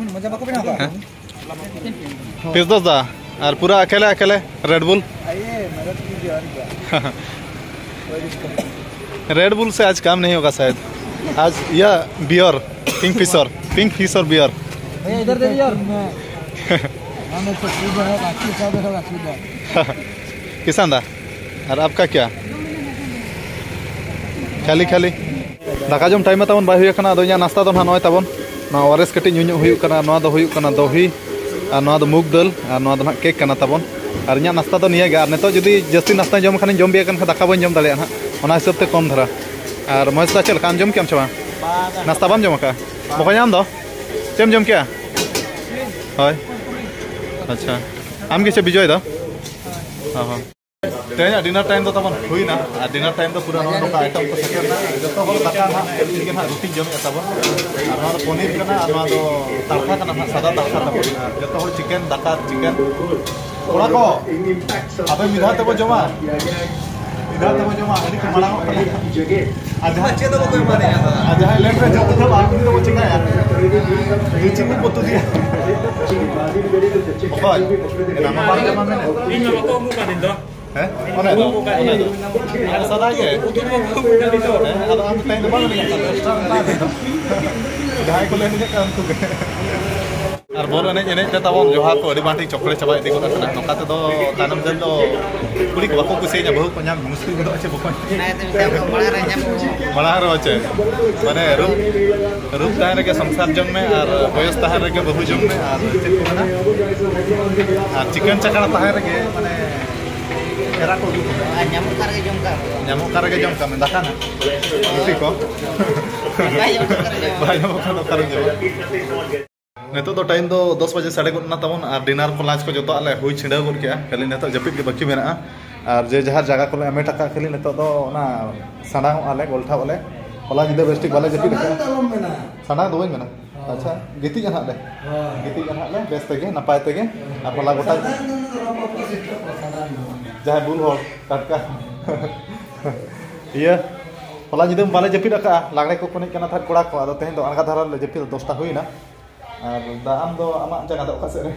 ᱯᱤᱥᱫᱚᱥ ᱫᱟ, ᱟᱨ ᱯᱩᱨᱟ ᱟᱠᱮᱞᱮ ᱟᱠᱮᱞᱮ ᱨᱮᱰ ᱵᱩᱞ? ᱨᱮᱰ ᱵᱩᱞ ᱥᱮ ᱟᱡ ᱠᱟᱢ ᱱᱟᱦᱤ ᱦᱳᱜᱟ ᱥᱟᱭᱟᱫ, ᱟᱡ ᱭᱟ ᱵᱤᱭᱚᱨ, ᱠᱤᱝ ᱯᱷᱤᱥᱚᱨ, ᱠᱤᱝ ᱯᱷᱤᱥᱚᱨ ᱵᱤᱭᱚᱨ। भैया इधर देखिए यार। किसान दा, ᱟᱨ ᱟᱯᱠᱟ ᱠᱭᱟ? ᱠᱷᱟᱹᱞᱤ ᱠᱷᱟᱹᱞᱤ ᱫᱟᱠᱟ ᱡᱚᱢ ᱴᱟᱭᱤᱢ ᱢᱟ ᱛᱟᱵᱚᱱ ᱵᱟᱭ ᱦᱩᱭ ᱟᱠᱟᱱᱟ᱾ ᱟᱫᱚ ᱤᱧᱟᱹᱜ ᱱᱟᱥᱛᱟ ᱫᱚ ᱱᱟᱦᱟᱜ ᱱᱚᱜᱼᱚᱭ ᱛᱟᱵᱚᱱ ᱱᱚᱣᱟ ᱳ ᱟᱨ ᱮᱥ ᱠᱟᱹᱴᱤᱡ ᱧᱩ ᱧᱚᱜ ᱦᱩᱭᱩᱜ ᱠᱟᱱᱟ᱾ ᱱᱚᱣᱟ ᱫᱚ ᱦᱩᱭᱩᱜ ᱠᱟᱱᱟ ᱫᱚᱦᱤ, ᱟᱨ ᱱᱚᱣᱟ ᱫᱚ ᱢᱩᱜᱽ ᱫᱟᱹᱞ, ᱟᱨ ᱱᱚᱣᱟ ᱫᱚ ᱱᱟᱦᱟᱜ ᱠᱮᱠ ᱠᱟᱱᱟ ᱛᱟᱵᱚᱱ᱾ ᱟᱨ ᱤᱧᱟᱹᱜ ᱱᱟᱥᱛᱟ ᱫᱚ ᱱᱤᱭᱟᱹ ᱜᱮ᱾ ᱟᱨ ᱱᱤᱛᱚᱜ ᱡᱩᱫᱤ ᱡᱟᱹᱥᱛᱤ ᱱᱟᱥᱛᱟᱧ ᱡᱚᱢ ᱠᱷᱟᱱᱤᱧ ᱡᱚᱢ ᱵᱤᱭᱟ ᱠᱟᱱ ᱠᱷᱟᱱ ᱫᱟᱠᱟ ᱵᱟᱹᱧ ᱡᱚᱢ ᱫᱟᱲᱮᱭᱟᱜᱼᱟ ᱱᱟᱦᱟᱜ, ᱚᱱᱟ ᱦᱤᱥᱟᱹᱵ ᱛᱮ ᱠᱚᱢ ᱫᱷᱟᱨᱟ᱾ ᱟᱨ ᱢᱚᱦᱮᱥ ᱫᱟ, ᱪᱮᱫ ᱞᱮᱠᱟ, ᱟᱢ ᱡᱚᱢ ᱠᱮᱜᱼᱟᱢ ᱥᱮ ᱵᱟᱝ? ᱱᱟᱥᱛᱟ ᱵᱟᱢ ᱡᱚᱢ ᱟᱠᱟᱫᱼᱟ? ᱵᱚᱠᱚᱧ, ᱟᱢ ᱫᱚ ᱪᱮᱫ ᱮᱢ ᱡᱚᱢ ᱠᱮᱜᱼᱟ? ᱦᱳᱭ, ᱟᱪᱪᱷᱟ, ᱟᱢ ᱜᱮ ᱪᱮᱫ ᱵᱤᱡᱚᱭ ᱫᱚ? ᱚ ᱦᱚᱸ᱾ ᱛᱮᱦᱮᱧᱟᱜ ᱰᱤᱱᱟᱨ ᱴᱟᱭᱤᱢ ᱫᱚ ᱛᱟᱵᱚᱱ ᱦᱩᱭᱱᱟ, ᱟᱨ ᱰᱤᱱᱟᱨ ᱴᱟᱭᱤᱢ ᱫᱚ ᱯᱩᱨᱟᱹ ᱱᱚᱜᱼᱚᱭ ᱱᱚᱝᱠᱟ ᱟᱭᱴᱮᱢ ᱠᱚ ᱥᱮᱴᱮᱨ ᱮᱱᱟ᱾ ᱡᱚᱛᱚ ᱦᱚᱲ ᱫᱟᱠᱟ ᱱᱟᱦᱟᱜ ᱛᱮᱦᱮᱧ ᱜᱮ ᱱᱟᱦᱟᱜ ᱨᱩᱴᱤ ᱡᱚᱢᱮᱫᱼᱟ ᱛᱟᱵᱚᱱ, ᱟᱨ ᱱᱚᱣᱟ ᱫᱚ ᱯᱚᱱᱤᱨ ᱠᱟᱱᱟ, ᱟᱨ ᱱᱚᱣᱟ ᱫᱚ ᱛᱟᱲᱠᱟ ᱠᱟᱱᱟ ᱱᱟᱦᱟᱜ, ᱥᱟᱫᱟ ᱛᱟᱲᱠᱟ ᱛᱟᱵᱚᱱ᱾ ᱟᱨ ᱡᱚᱛᱚ ᱦᱚᱲ ᱪᱤᱠᱮᱱ ᱫᱟᱠᱟ, ᱪᱤᱠᱮᱱ ᱠᱚᱲᱟ ᱠᱚ, ᱟᱯᱮ ᱢᱤᱫ ᱫᱷᱟᱣ ᱛᱮᱵᱚ ᱡᱚᱢᱟ, ᱢᱤᱫ ᱫᱷᱟᱣ ᱛᱮᱵᱚ ᱡᱚᱢᱟ, ᱟᱹᱰᱤ ᱠᱚ ᱢᱟᱲᱟᱝᱚᱜ ᱠᱟᱱᱟ᱾ ᱟᱨ ᱡᱟᱦᱟᱸᱭ, ᱪᱮᱫ ᱦᱚᱸ ᱵᱟᱠᱚ ᱮᱢᱟ ᱞᱮᱭᱟ᱾ ᱟᱨ ᱡᱟᱦᱟᱸᱭ ᱞᱮᱴ ᱨᱮ ᱡᱚᱢ ᱩᱴᱷᱟᱹᱣᱟ, ᱩᱱᱤ ᱫᱚᱵᱚ ᱪᱤᱠᱟᱹᱭᱟ? ᱪᱤᱵᱩ ᱠᱚ ᱛᱩᱫᱤᱭᱟ᱾ ᱚᱠᱚᱭ? ᱮᱱᱟᱝ ᱢᱟ ᱵᱟᱨ ᱡᱚᱢᱟ ᱢᱮᱱᱮᱫ᱾ ᱤᱧ ᱢᱟ ᱵᱟᱠᱚ ᱟᱹᱜᱩ ᱠᱟᱫᱤᱧ ᱫᱚ᱾ ᱦᱮᱸ? ᱚᱱᱮ ᱫᱚ, ᱚᱱᱮ ᱫᱚ᱾ ᱟᱨ ᱥᱟᱫᱟ ᱜᱮ᱾ ᱩᱛᱩ ᱫᱚ ᱵᱟᱠᱚ ᱟᱹᱜᱩ ᱠᱟᱫᱤᱧ ᱫᱚ᱾ ᱦᱮᱸ, ᱟᱫᱚ ᱟᱢ ᱫᱚ ᱛᱮᱦᱮᱧ ᱫᱚ ᱵᱟᱝ ᱞᱟᱹᱭ ᱠᱟᱫᱟ, ᱮᱠᱥᱴᱨᱟ ᱢᱮᱛᱟ ᱫᱤᱧ ᱫᱚ᱾ ᱡᱟᱦᱟᱸᱭ ᱠᱚ ᱞᱟᱹᱭ ᱞᱟᱹᱜᱤᱫ ᱠᱟᱱᱟ ᱩᱱᱠᱩ ᱜᱮ᱾ ᱟᱨ ᱵᱚᱞ ᱮᱱᱮᱡ ᱮᱱᱮᱡ ᱛᱮ ᱛᱟᱵᱚᱱ ᱡᱚᱦᱟᱨ ᱠᱚ ᱟᱹᱰᱤ ᱵᱟᱝ ᱴᱷᱤᱠ ᱪᱚᱠᱞᱮ ᱪᱟᱵᱟ ᱤᱫᱤ ᱜᱚᱫ ᱟᱠᱟᱱᱟ᱾ ᱱᱚᱝᱠᱟ ᱛᱮᱫᱚ ᱛᱟᱭᱱᱚᱢ ᱛᱮᱫᱚ ᱠᱩᱲᱤ ᱠᱚ ᱵᱟᱠᱚ ᱠᱩᱥᱤᱭᱟᱹᱧᱟ, ᱵᱟᱹᱦᱩ ᱠᱚ ᱧᱟᱢ ᱢᱩᱥᱠᱤᱞ ᱜᱚᱫᱚᱜᱼᱟ ᱪᱮ ᱵᱟᱠᱚ ᱧᱟᱢ᱾ ᱚᱱᱟ ᱤᱭᱟᱹᱛᱮ ᱢᱮᱛᱟᱢ ᱠᱟᱱᱟ, ᱢᱟᱲᱟᱝ ᱨᱮ ᱧᱟᱢ ᱠᱚ᱾ ᱢᱟᱲᱟᱝ ᱨᱮ ᱪᱮ ᱢᱟᱱᱮ ᱨᱩᱯ, ᱨᱩᱯ ᱛᱟᱦᱮᱸ ᱨᱮᱜᱮ ᱥᱚᱝᱥᱟᱨ ᱡᱚᱝ ᱢᱮ ᱟᱨ ᱵᱚᱭᱚᱥ ᱛᱟᱦᱮᱸ ᱨᱮᱜᱮ ᱵᱟᱹᱦᱩ ᱡᱚᱝ ᱢᱮ ᱟᱨ ᱪᱮᱫ ᱠᱚ ᱢᱮᱱᱟ, ᱟᱨ ᱪᱤᱠᱟᱹᱲ ᱪᱟᱠᱟᱲ ᱛᱟᱦᱮᱸ ᱨᱮᱜᱮ ᱢᱟᱱᱮ ᱮᱨᱟ ᱠᱚ ᱟᱹᱜᱩ ᱠᱚᱢᱮ᱾ ᱟᱨ ᱧᱟᱢᱚᱜ ᱠᱟᱱ ᱨᱮᱜᱮ ᱡᱚᱢ ᱠᱟᱜ ᱢᱮ᱾ ᱧᱟᱢᱚᱜ ᱠᱟᱱ ᱨᱮᱜᱮ ᱡᱚᱢ ᱠᱟᱜ ᱢᱮ, ᱫᱟᱠᱟ ᱱᱟᱜ᱾ ᱨᱩᱴᱤ ᱠᱚ᱾ ᱵᱟᱭ ᱧᱟᱢᱚᱜ ᱠᱟᱱ ᱨᱮᱜᱮ ᱡᱚᱢ᱾ ᱵᱟᱭ ᱧᱟᱢᱚᱜ ᱠᱟᱱ ᱚᱠᱟᱨᱮᱢ ᱧᱟᱢᱟ? ᱱᱤᱛᱚᱜ ᱫᱚ time ᱫᱚ ᱫᱚᱥ ᱵᱟᱡᱮ ᱥᱟᱰᱮ ᱜᱚᱫ ᱮᱱᱟ ᱛᱟᱵᱚᱱ ᱟᱨ dinner ᱠᱚ lunch ᱠᱚ ᱡᱚᱛᱚᱣᱟᱜ ᱞᱮ ᱦᱩᱭ ᱪᱷᱤᱰᱟᱹᱣ ᱜᱚᱫ ᱠᱮᱜᱼᱟ᱾ ᱠᱷᱟᱹᱞᱤ ᱱᱤᱛᱚᱜ ᱡᱟᱹᱯᱤᱫ ᱜᱮ ᱵᱟᱹᱠᱤ ᱢᱮᱱᱟᱜᱼᱟ᱾ ᱟᱨ ᱡᱮ ᱡᱟᱦᱟᱸ ᱡᱟᱭᱜᱟ ᱠᱚᱞᱮ ᱮᱢᱮᱴ ᱟᱠᱟᱫ, ᱠᱷᱟᱹᱞᱤ ᱱᱤᱛᱚᱜ ᱫᱚ ᱚᱱᱟ ᱥᱟᱰᱟᱝᱚᱜᱼᱟ ᱞᱮ, ᱜᱚᱞᱴᱷᱟᱣ ᱟᱞᱮ᱾ ᱦᱚᱞᱟ ᱧᱤᱫᱟᱹ ᱵᱮᱥ ᱴᱷᱤᱠ ᱵᱟᱞᱮ ᱡᱟᱹᱯᱤᱫ ᱟᱠᱟᱫᱼᱟ᱾ ᱥᱟᱰᱟᱝ ᱫᱚ ᱵᱟᱹᱧ ᱢᱮᱱᱟ᱾ ᱟᱪᱪᱷᱟ, ᱜᱤᱛᱤᱡ ᱟᱱ ᱦᱟᱸᱜ ᱞᱮ᱾ ᱜᱤᱛᱤᱡ ᱟᱱ ᱦᱟᱸᱜ ᱞᱮ ᱵᱮᱥ ᱛᱮᱜᱮ, ᱱᱟᱯᱟᱭ ᱛᱮᱜᱮ᱾ ᱟᱨ ᱦᱚᱞᱟ ᱜᱚᱴᱟ ᱡᱟᱦᱟᱸᱭ ᱵᱩᱞ ᱦᱚᱲ ᱴᱟᱴᱠᱟ᱾ ᱤᱭᱟᱹ, ᱦᱚᱞᱟ ᱧᱤᱫᱟᱹ ᱵᱟᱞᱮ ᱡᱟᱹᱯᱤᱫ ᱟᱠᱟᱫᱼᱟ, ᱞᱟᱜᱽᱲᱮ ᱠᱚ ᱮᱱᱮᱡ ᱠᱟᱱᱟ ᱛᱟᱦᱮᱸᱫ ᱠᱚᱲᱟ ᱠᱚ, ᱟᱫᱚ ᱛᱮᱦᱮᱧ ᱫᱚ ᱟᱬᱜᱟ ᱫᱷᱟᱨᱟ ᱞᱮ ᱡᱟᱹᱯᱤᱫ, ᱫᱚᱥᱴᱟ ᱦᱩᱭᱱᱟ᱾ ᱟᱨ ᱫᱟ, ᱟᱢ ᱫᱚ ᱟᱢᱟᱜ ᱡᱟᱭᱜᱟ ᱫᱚ ᱚᱠᱟ ᱥᱮᱫ ᱨᱮ?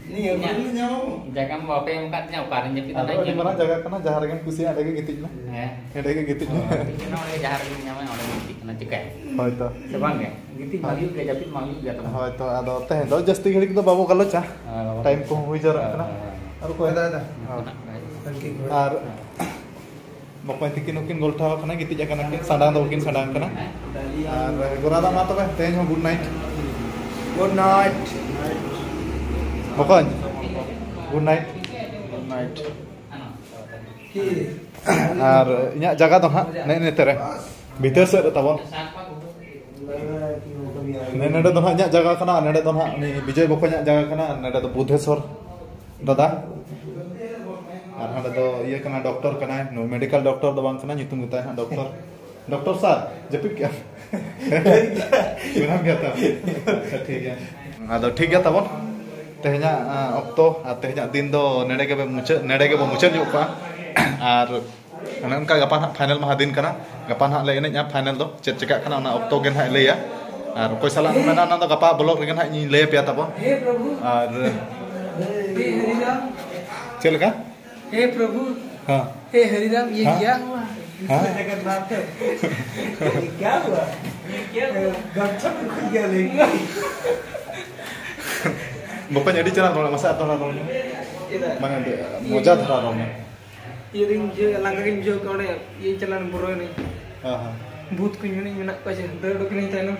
ᱱᱤᱭᱟᱹ ᱤᱧᱟᱹᱜ ᱵᱟᱹᱧ ᱧᱟᱢᱟ᱾ ᱡᱟᱭᱜᱟ ᱢᱟ ᱵᱟᱯᱮ ᱮᱢ ᱟᱠᱟᱫ ᱛᱤᱧᱟ, ᱚᱠᱟᱨᱮᱧ ᱡᱟᱹᱯᱤᱫᱟ ᱟᱫᱚ ᱱᱟᱜ ᱟᱹᱰᱤ ᱤᱧ? ᱢᱟᱨᱟᱝ ᱡᱟᱭᱜᱟ ᱠᱟᱱᱟ, ᱡᱟᱦᱟᱸ ᱨᱮᱜᱮᱢ ᱠᱩᱥᱤᱭᱟᱜᱼᱟ ᱚᱸᱰᱮ ᱜᱮ ᱜᱤᱛᱤᱡ ᱢᱮ᱾ ᱦᱮᱸ᱾ ᱚᱸᱰᱮ ᱜᱮ ᱜᱤᱛᱤᱡ ᱢᱮ᱾ ᱦᱳᱭ, ᱜᱤᱛᱤᱡ ᱢᱮ, ᱚᱸᱰᱮ ᱡᱟᱦᱟᱸ ᱨᱮᱜᱮᱧ ᱧᱟᱢᱟ ᱚᱸᱰᱮ ᱜᱮ ᱜᱤᱛᱤᱡ ᱠᱟᱱᱟ, ᱪᱤᱠᱟᱹᱭ? ᱦᱳᱭ ᱛᱚ᱾ ᱥᱮ ᱵᱟᱝ ᱜᱮ? ᱜᱤᱛᱤᱡ ᱢᱟ ᱦᱩᱭᱩᱜ ᱜᱮᱭᱟ, ᱡᱟᱹᱯᱤᱫ ᱢᱟ ᱦᱩᱭᱩᱜ ᱜᱮᱭᱟ ᱛᱟᱵᱚᱱ᱾ ᱦᱳᱭ ᱛᱚ, ᱟᱫᱚ ᱛᱮᱦᱮᱧ ᱫᱚ ᱡᱟᱹᱥᱛᱤ ᱜᱷᱟᱹᱲᱤᱡ ᱫᱚ ᱵᱟᱵᱚ ᱜᱟᱞᱚᱪᱟ᱾ ᱦᱮᱸ, ᱵᱟᱵᱚ ᱴᱟᱭᱤᱢ ᱜᱟᱞᱚᱪᱟ᱾ ᱠᱚᱦᱚᱸ ᱦᱩᱭ ᱡᱟᱣᱨᱟᱜ ᱦᱮᱸ, ᱠᱟᱱᱟ᱾ ᱦᱮᱸ, ᱦᱮᱸ᱾ ᱟᱨ ᱚᱠᱚᱭ ᱫᱟᱫᱟ, ᱫᱟ? ᱦᱳᱭ᱾ ᱟᱨ ᱵᱚᱠᱚᱧ ᱛᱤᱠᱤᱱ ᱦᱚᱸᱠᱤᱱ ᱜᱚᱞᱴᱷᱟᱣ ᱟᱠᱟᱱᱟ, ᱜᱤᱛᱤᱡ ᱟᱠᱟᱱᱟ ᱠᱤᱱ, ᱥᱟᱰᱟᱝ ᱫᱚ ᱵᱟᱹᱠᱤᱱ ᱥᱟᱰᱟᱝ ᱠᱟᱱᱟ᱾ ᱟᱨ ᱜᱚᱨᱟ ᱫᱟ, ᱢᱟ ᱛᱚᱵᱮ, ᱛᱮᱦᱮᱧ ᱦᱚᱸ good night᱾ Good night᱾ ᱵᱚᱠᱚᱧ, good night᱾ Good night᱾ ᱟᱨ ᱤᱧᱟᱹᱜ ᱡᱟᱭᱜᱟ ᱫᱚ ᱦᱟᱸᱜ ᱱᱮᱜᱼᱮ ᱱᱮᱛᱮ ᱨᱮ, ᱵᱷᱤᱛᱟᱹᱨ ᱥᱮᱫ ᱨᱮ ᱛᱟᱵᱚᱱ᱾ ᱱᱮ-, ᱱᱚᱰᱮ ᱫᱚ ᱦᱟᱸᱜ ᱤᱧᱟᱹᱜ ᱡᱟᱭᱜᱟ ᱠᱟᱱᱟ, ᱟᱨ ᱱᱚᱰᱮ ᱫᱚ ᱦᱟᱸᱜ ᱩᱱᱤ ᱵᱤᱡᱚᱭ ᱵᱚᱠᱚᱧᱟᱜ ᱡᱟᱭᱜᱟ ᱠᱟᱱᱟ, ᱟᱨ ᱱᱚᱰᱮ ᱫᱚ ᱵᱩᱫᱷᱮᱥᱚᱨ ᱫᱟᱫᱟ᱾ ᱟᱨ ᱦᱟᱸᱰᱮ ᱫᱚ ᱤᱭᱟᱹ ᱠᱟᱱᱟ, ᱰᱚᱠᱴᱚᱨ ᱠᱟᱱᱟᱭ, ᱱᱩᱭ ᱢᱮᱰᱤᱠᱮᱞ ᱰᱚᱠᱴᱚᱨ ᱫᱚ ᱵᱟᱝ ᱠᱟᱱᱟ, ᱧᱩᱛᱩᱢ ᱜᱮᱛᱟᱭ ᱦᱟᱸᱜ ᱰᱚᱠᱴᱚᱨ᱾ ᱰᱚᱠᱴᱚᱨ ᱥᱟᱨ, ᱡᱟᱹᱯᱤᱫ ᱠᱮᱜᱼᱟᱢ? ᱢᱮᱱᱟᱢ ᱜᱮᱭᱟ ᱛᱚ? ᱟᱪᱪᱷᱟ, ᱴᱷᱤᱠ ᱜᱮᱭᱟ᱾ ᱟᱫᱚ ᱴᱷᱤᱠ ᱜᱮᱭᱟ ᱛᱟᱵᱚᱱ, ᱛᱮᱦᱮᱧᱟᱜ, ᱟᱸ, ᱚᱠᱛᱚ ᱟᱨ ᱛᱮᱦᱮᱧᱟᱜ ᱫᱤᱱ ᱫᱚ ᱱᱮᱰᱮ ᱜᱮᱵᱚ ᱢᱩᱪᱟᱹᱫ, ᱱᱮᱰᱮ ᱜᱮᱵᱚ ᱢᱩᱪᱟᱹᱫ ᱧᱚᱜ ᱠᱟᱜᱼᱟ᱾ ᱟᱨ ᱚᱱᱮ ᱚᱱᱠᱟ ᱜᱟᱯᱟ ᱱᱟᱦᱟᱜ final ᱢᱟᱦᱟ ᱫᱤᱱ ᱠᱟᱱᱟ, ᱜᱟᱯᱟ ᱱᱟᱦᱟᱜ ᱞᱮ ᱮᱱᱮᱡᱼᱟ final ᱫᱚ, ᱪᱮᱫ ᱪᱮᱠᱟᱜ ᱠᱟᱱᱟ ᱚᱱᱟ ᱚᱠᱛᱚ ᱜᱮ ᱱᱟᱦᱟᱜ ᱞᱟᱹᱭᱟ᱾ ᱟᱨ ᱚᱠᱚᱭ ᱥᱟᱞᱟᱜ ᱮᱢ ᱢᱮᱱᱟ ᱚᱱᱟ ᱫᱚ ᱜᱟᱯᱟ vlog ᱨᱮᱜᱮ ᱱᱟᱦᱟᱜ ᱤᱧ ᱞᱟᱹᱭ ᱟᱯᱮᱭᱟ ᱛᱟᱵᱚᱱ᱾ ᱟᱨ ᱪᱮᱫ ᱞᱮᱠᱟ? हे प्रभु, हाँ। हे हरिराम, ये हाँ। क्या हुआ? हाँ। जगन्नाथ है। ये क्या हुआ? ये क्या हुआ? गमछा में घुस गया लेकिन। ᱵᱚᱠᱚᱧ, ᱟᱹᱰᱤ ᱪᱮᱦᱨᱟ ᱨᱚᱲ, ᱢᱟᱥᱮ ᱟᱨ ᱫᱚᱦᱲᱟ ᱨᱚᱲ ᱢᱮ᱾ ᱪᱮᱫᱟᱜ? ᱵᱟᱝᱟ, ᱟᱹᱰᱤ ᱢᱚᱡᱟ ᱫᱷᱟᱨᱟ ᱨᱚᱲ ᱢᱮ᱾ ᱤᱭᱟᱹ ᱨᱤᱧ ᱵᱩᱡᱷᱟᱹᱣ, ᱞᱟᱸᱜᱟ ᱜᱤᱧ ᱵᱩᱡᱷᱟᱹᱣ ᱠᱮᱫᱟ, ᱚᱸᱰᱮ ᱤᱭᱟᱹᱧ ᱪᱟᱞᱟᱣ ᱞᱮᱱᱟ, ᱵᱩᱨᱩ ᱮᱱᱮᱡ᱾ ᱦᱮᱸ, ᱦᱮᱸ᱾ ᱵᱷᱩᱛ ᱠᱚᱧ ᱢᱮᱱᱮᱫ ᱢᱮᱱᱟᱜ ᱠᱚᱣᱟ ᱡᱮ ᱫᱟᱹᱲ ᱩᱰᱩᱠ ᱮᱱᱟᱹᱧ ᱛᱟᱭᱱᱚᱢ᱾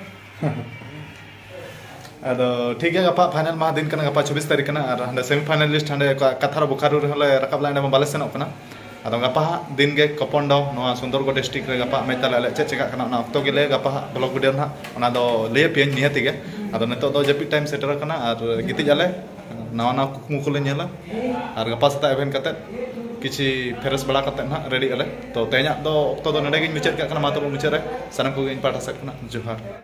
ᱟᱫᱚ ᱴᱷᱤᱠ ᱜᱮᱭᱟ, ᱜᱟᱯᱟ final ᱢᱟᱦᱟ ᱫᱤᱱ ᱠᱟᱱᱟ, ᱜᱟᱯᱟ ᱪᱷᱚᱵᱵᱤᱥ ᱛᱟᱹᱨᱤᱠᱷ ᱠᱟᱱᱟ, ᱟᱨ ᱦᱟᱸᱰᱮ semi finalist ᱦᱟᱸᱰᱮ ᱚᱠᱟ ᱠᱟᱛᱷᱟᱨ ᱵᱳᱠᱟᱨᱳ ᱨᱮᱦᱚᱸ ᱞᱮ ᱨᱟᱠᱟᱵ ᱞᱮᱱᱟ, ᱚᱸᱰᱮ ᱢᱟ ᱵᱟᱞᱮ ᱥᱮᱱᱚᱜ ᱠᱟᱱᱟ᱾ ᱟᱫᱚ ᱜᱟᱯᱟ ᱦᱟᱸᱜ ᱫᱤᱱ ᱜᱮ ᱠᱚᱯᱚᱱ ᱰᱚ ᱱᱚᱣᱟ ᱥᱩᱱᱫᱚᱨᱜᱚᱲ district ᱨᱮ ᱜᱟᱯᱟ ᱢᱮᱪ ᱛᱟᱞᱮ, ᱟᱞᱮ ᱪᱮᱫ ᱪᱮᱠᱟᱜ ᱠᱟᱱᱟ ᱚᱱᱟ ᱚᱠᱛᱚ ᱜᱮᱞᱮ ᱜᱟᱯᱟ ᱦᱟᱸᱜ vlog video ᱨᱮ ᱦᱟᱸᱜ ᱚᱱᱟ ᱫᱚ ᱞᱟᱹᱭ ᱟᱯᱮᱭᱟᱹᱧ ᱱᱤᱦᱟᱹᱛᱤ ᱜᱮ᱾ ᱟᱫᱚ ᱱᱤᱛᱚᱜ ᱫᱚ ᱡᱟᱹᱯᱤᱫ time ᱥᱮᱴᱮᱨ ᱟᱠᱟᱱᱟ ᱟᱨ ᱜᱤᱛᱤᱡ ᱟᱞᱮ, ᱱᱟᱣᱟ ᱱᱟᱣᱟ ᱠᱩᱠᱢᱩ ᱠᱚᱞᱮ ᱧᱮᱞᱟ᱾ ᱟᱨ ᱜᱟᱯᱟ ᱥᱮᱛᱟᱜ ᱮᱵᱷᱮᱱ ᱠᱟᱛᱮᱫ ᱠᱤᱪᱷᱤ fresh ᱵᱟᱲᱟ ᱠᱟᱛᱮᱫ ᱦᱟᱸᱜ ready ᱟᱞᱮ᱾ ᱛᱚ ᱛᱮᱦᱮᱧᱟᱜ ᱫᱚ ᱚᱠᱛᱚ ᱫᱚ ᱱᱚᱰᱮ ᱜᱤᱧ ᱢᱩᱪᱟᱹᱫ ᱠᱟᱜ ᱠᱟᱱᱟ᱾ ᱢᱟ ᱛᱚᱵᱮ ᱢᱩᱪᱟᱹᱫ ᱨᱮ ᱥᱟᱱᱟᱢ ᱠᱚᱜᱮ ᱤᱧ ᱯᱟᱦᱴᱟ ᱥᱮᱫ ᱠᱷᱚᱱᱟᱜ ᱡᱚᱦᱟᱨ᱾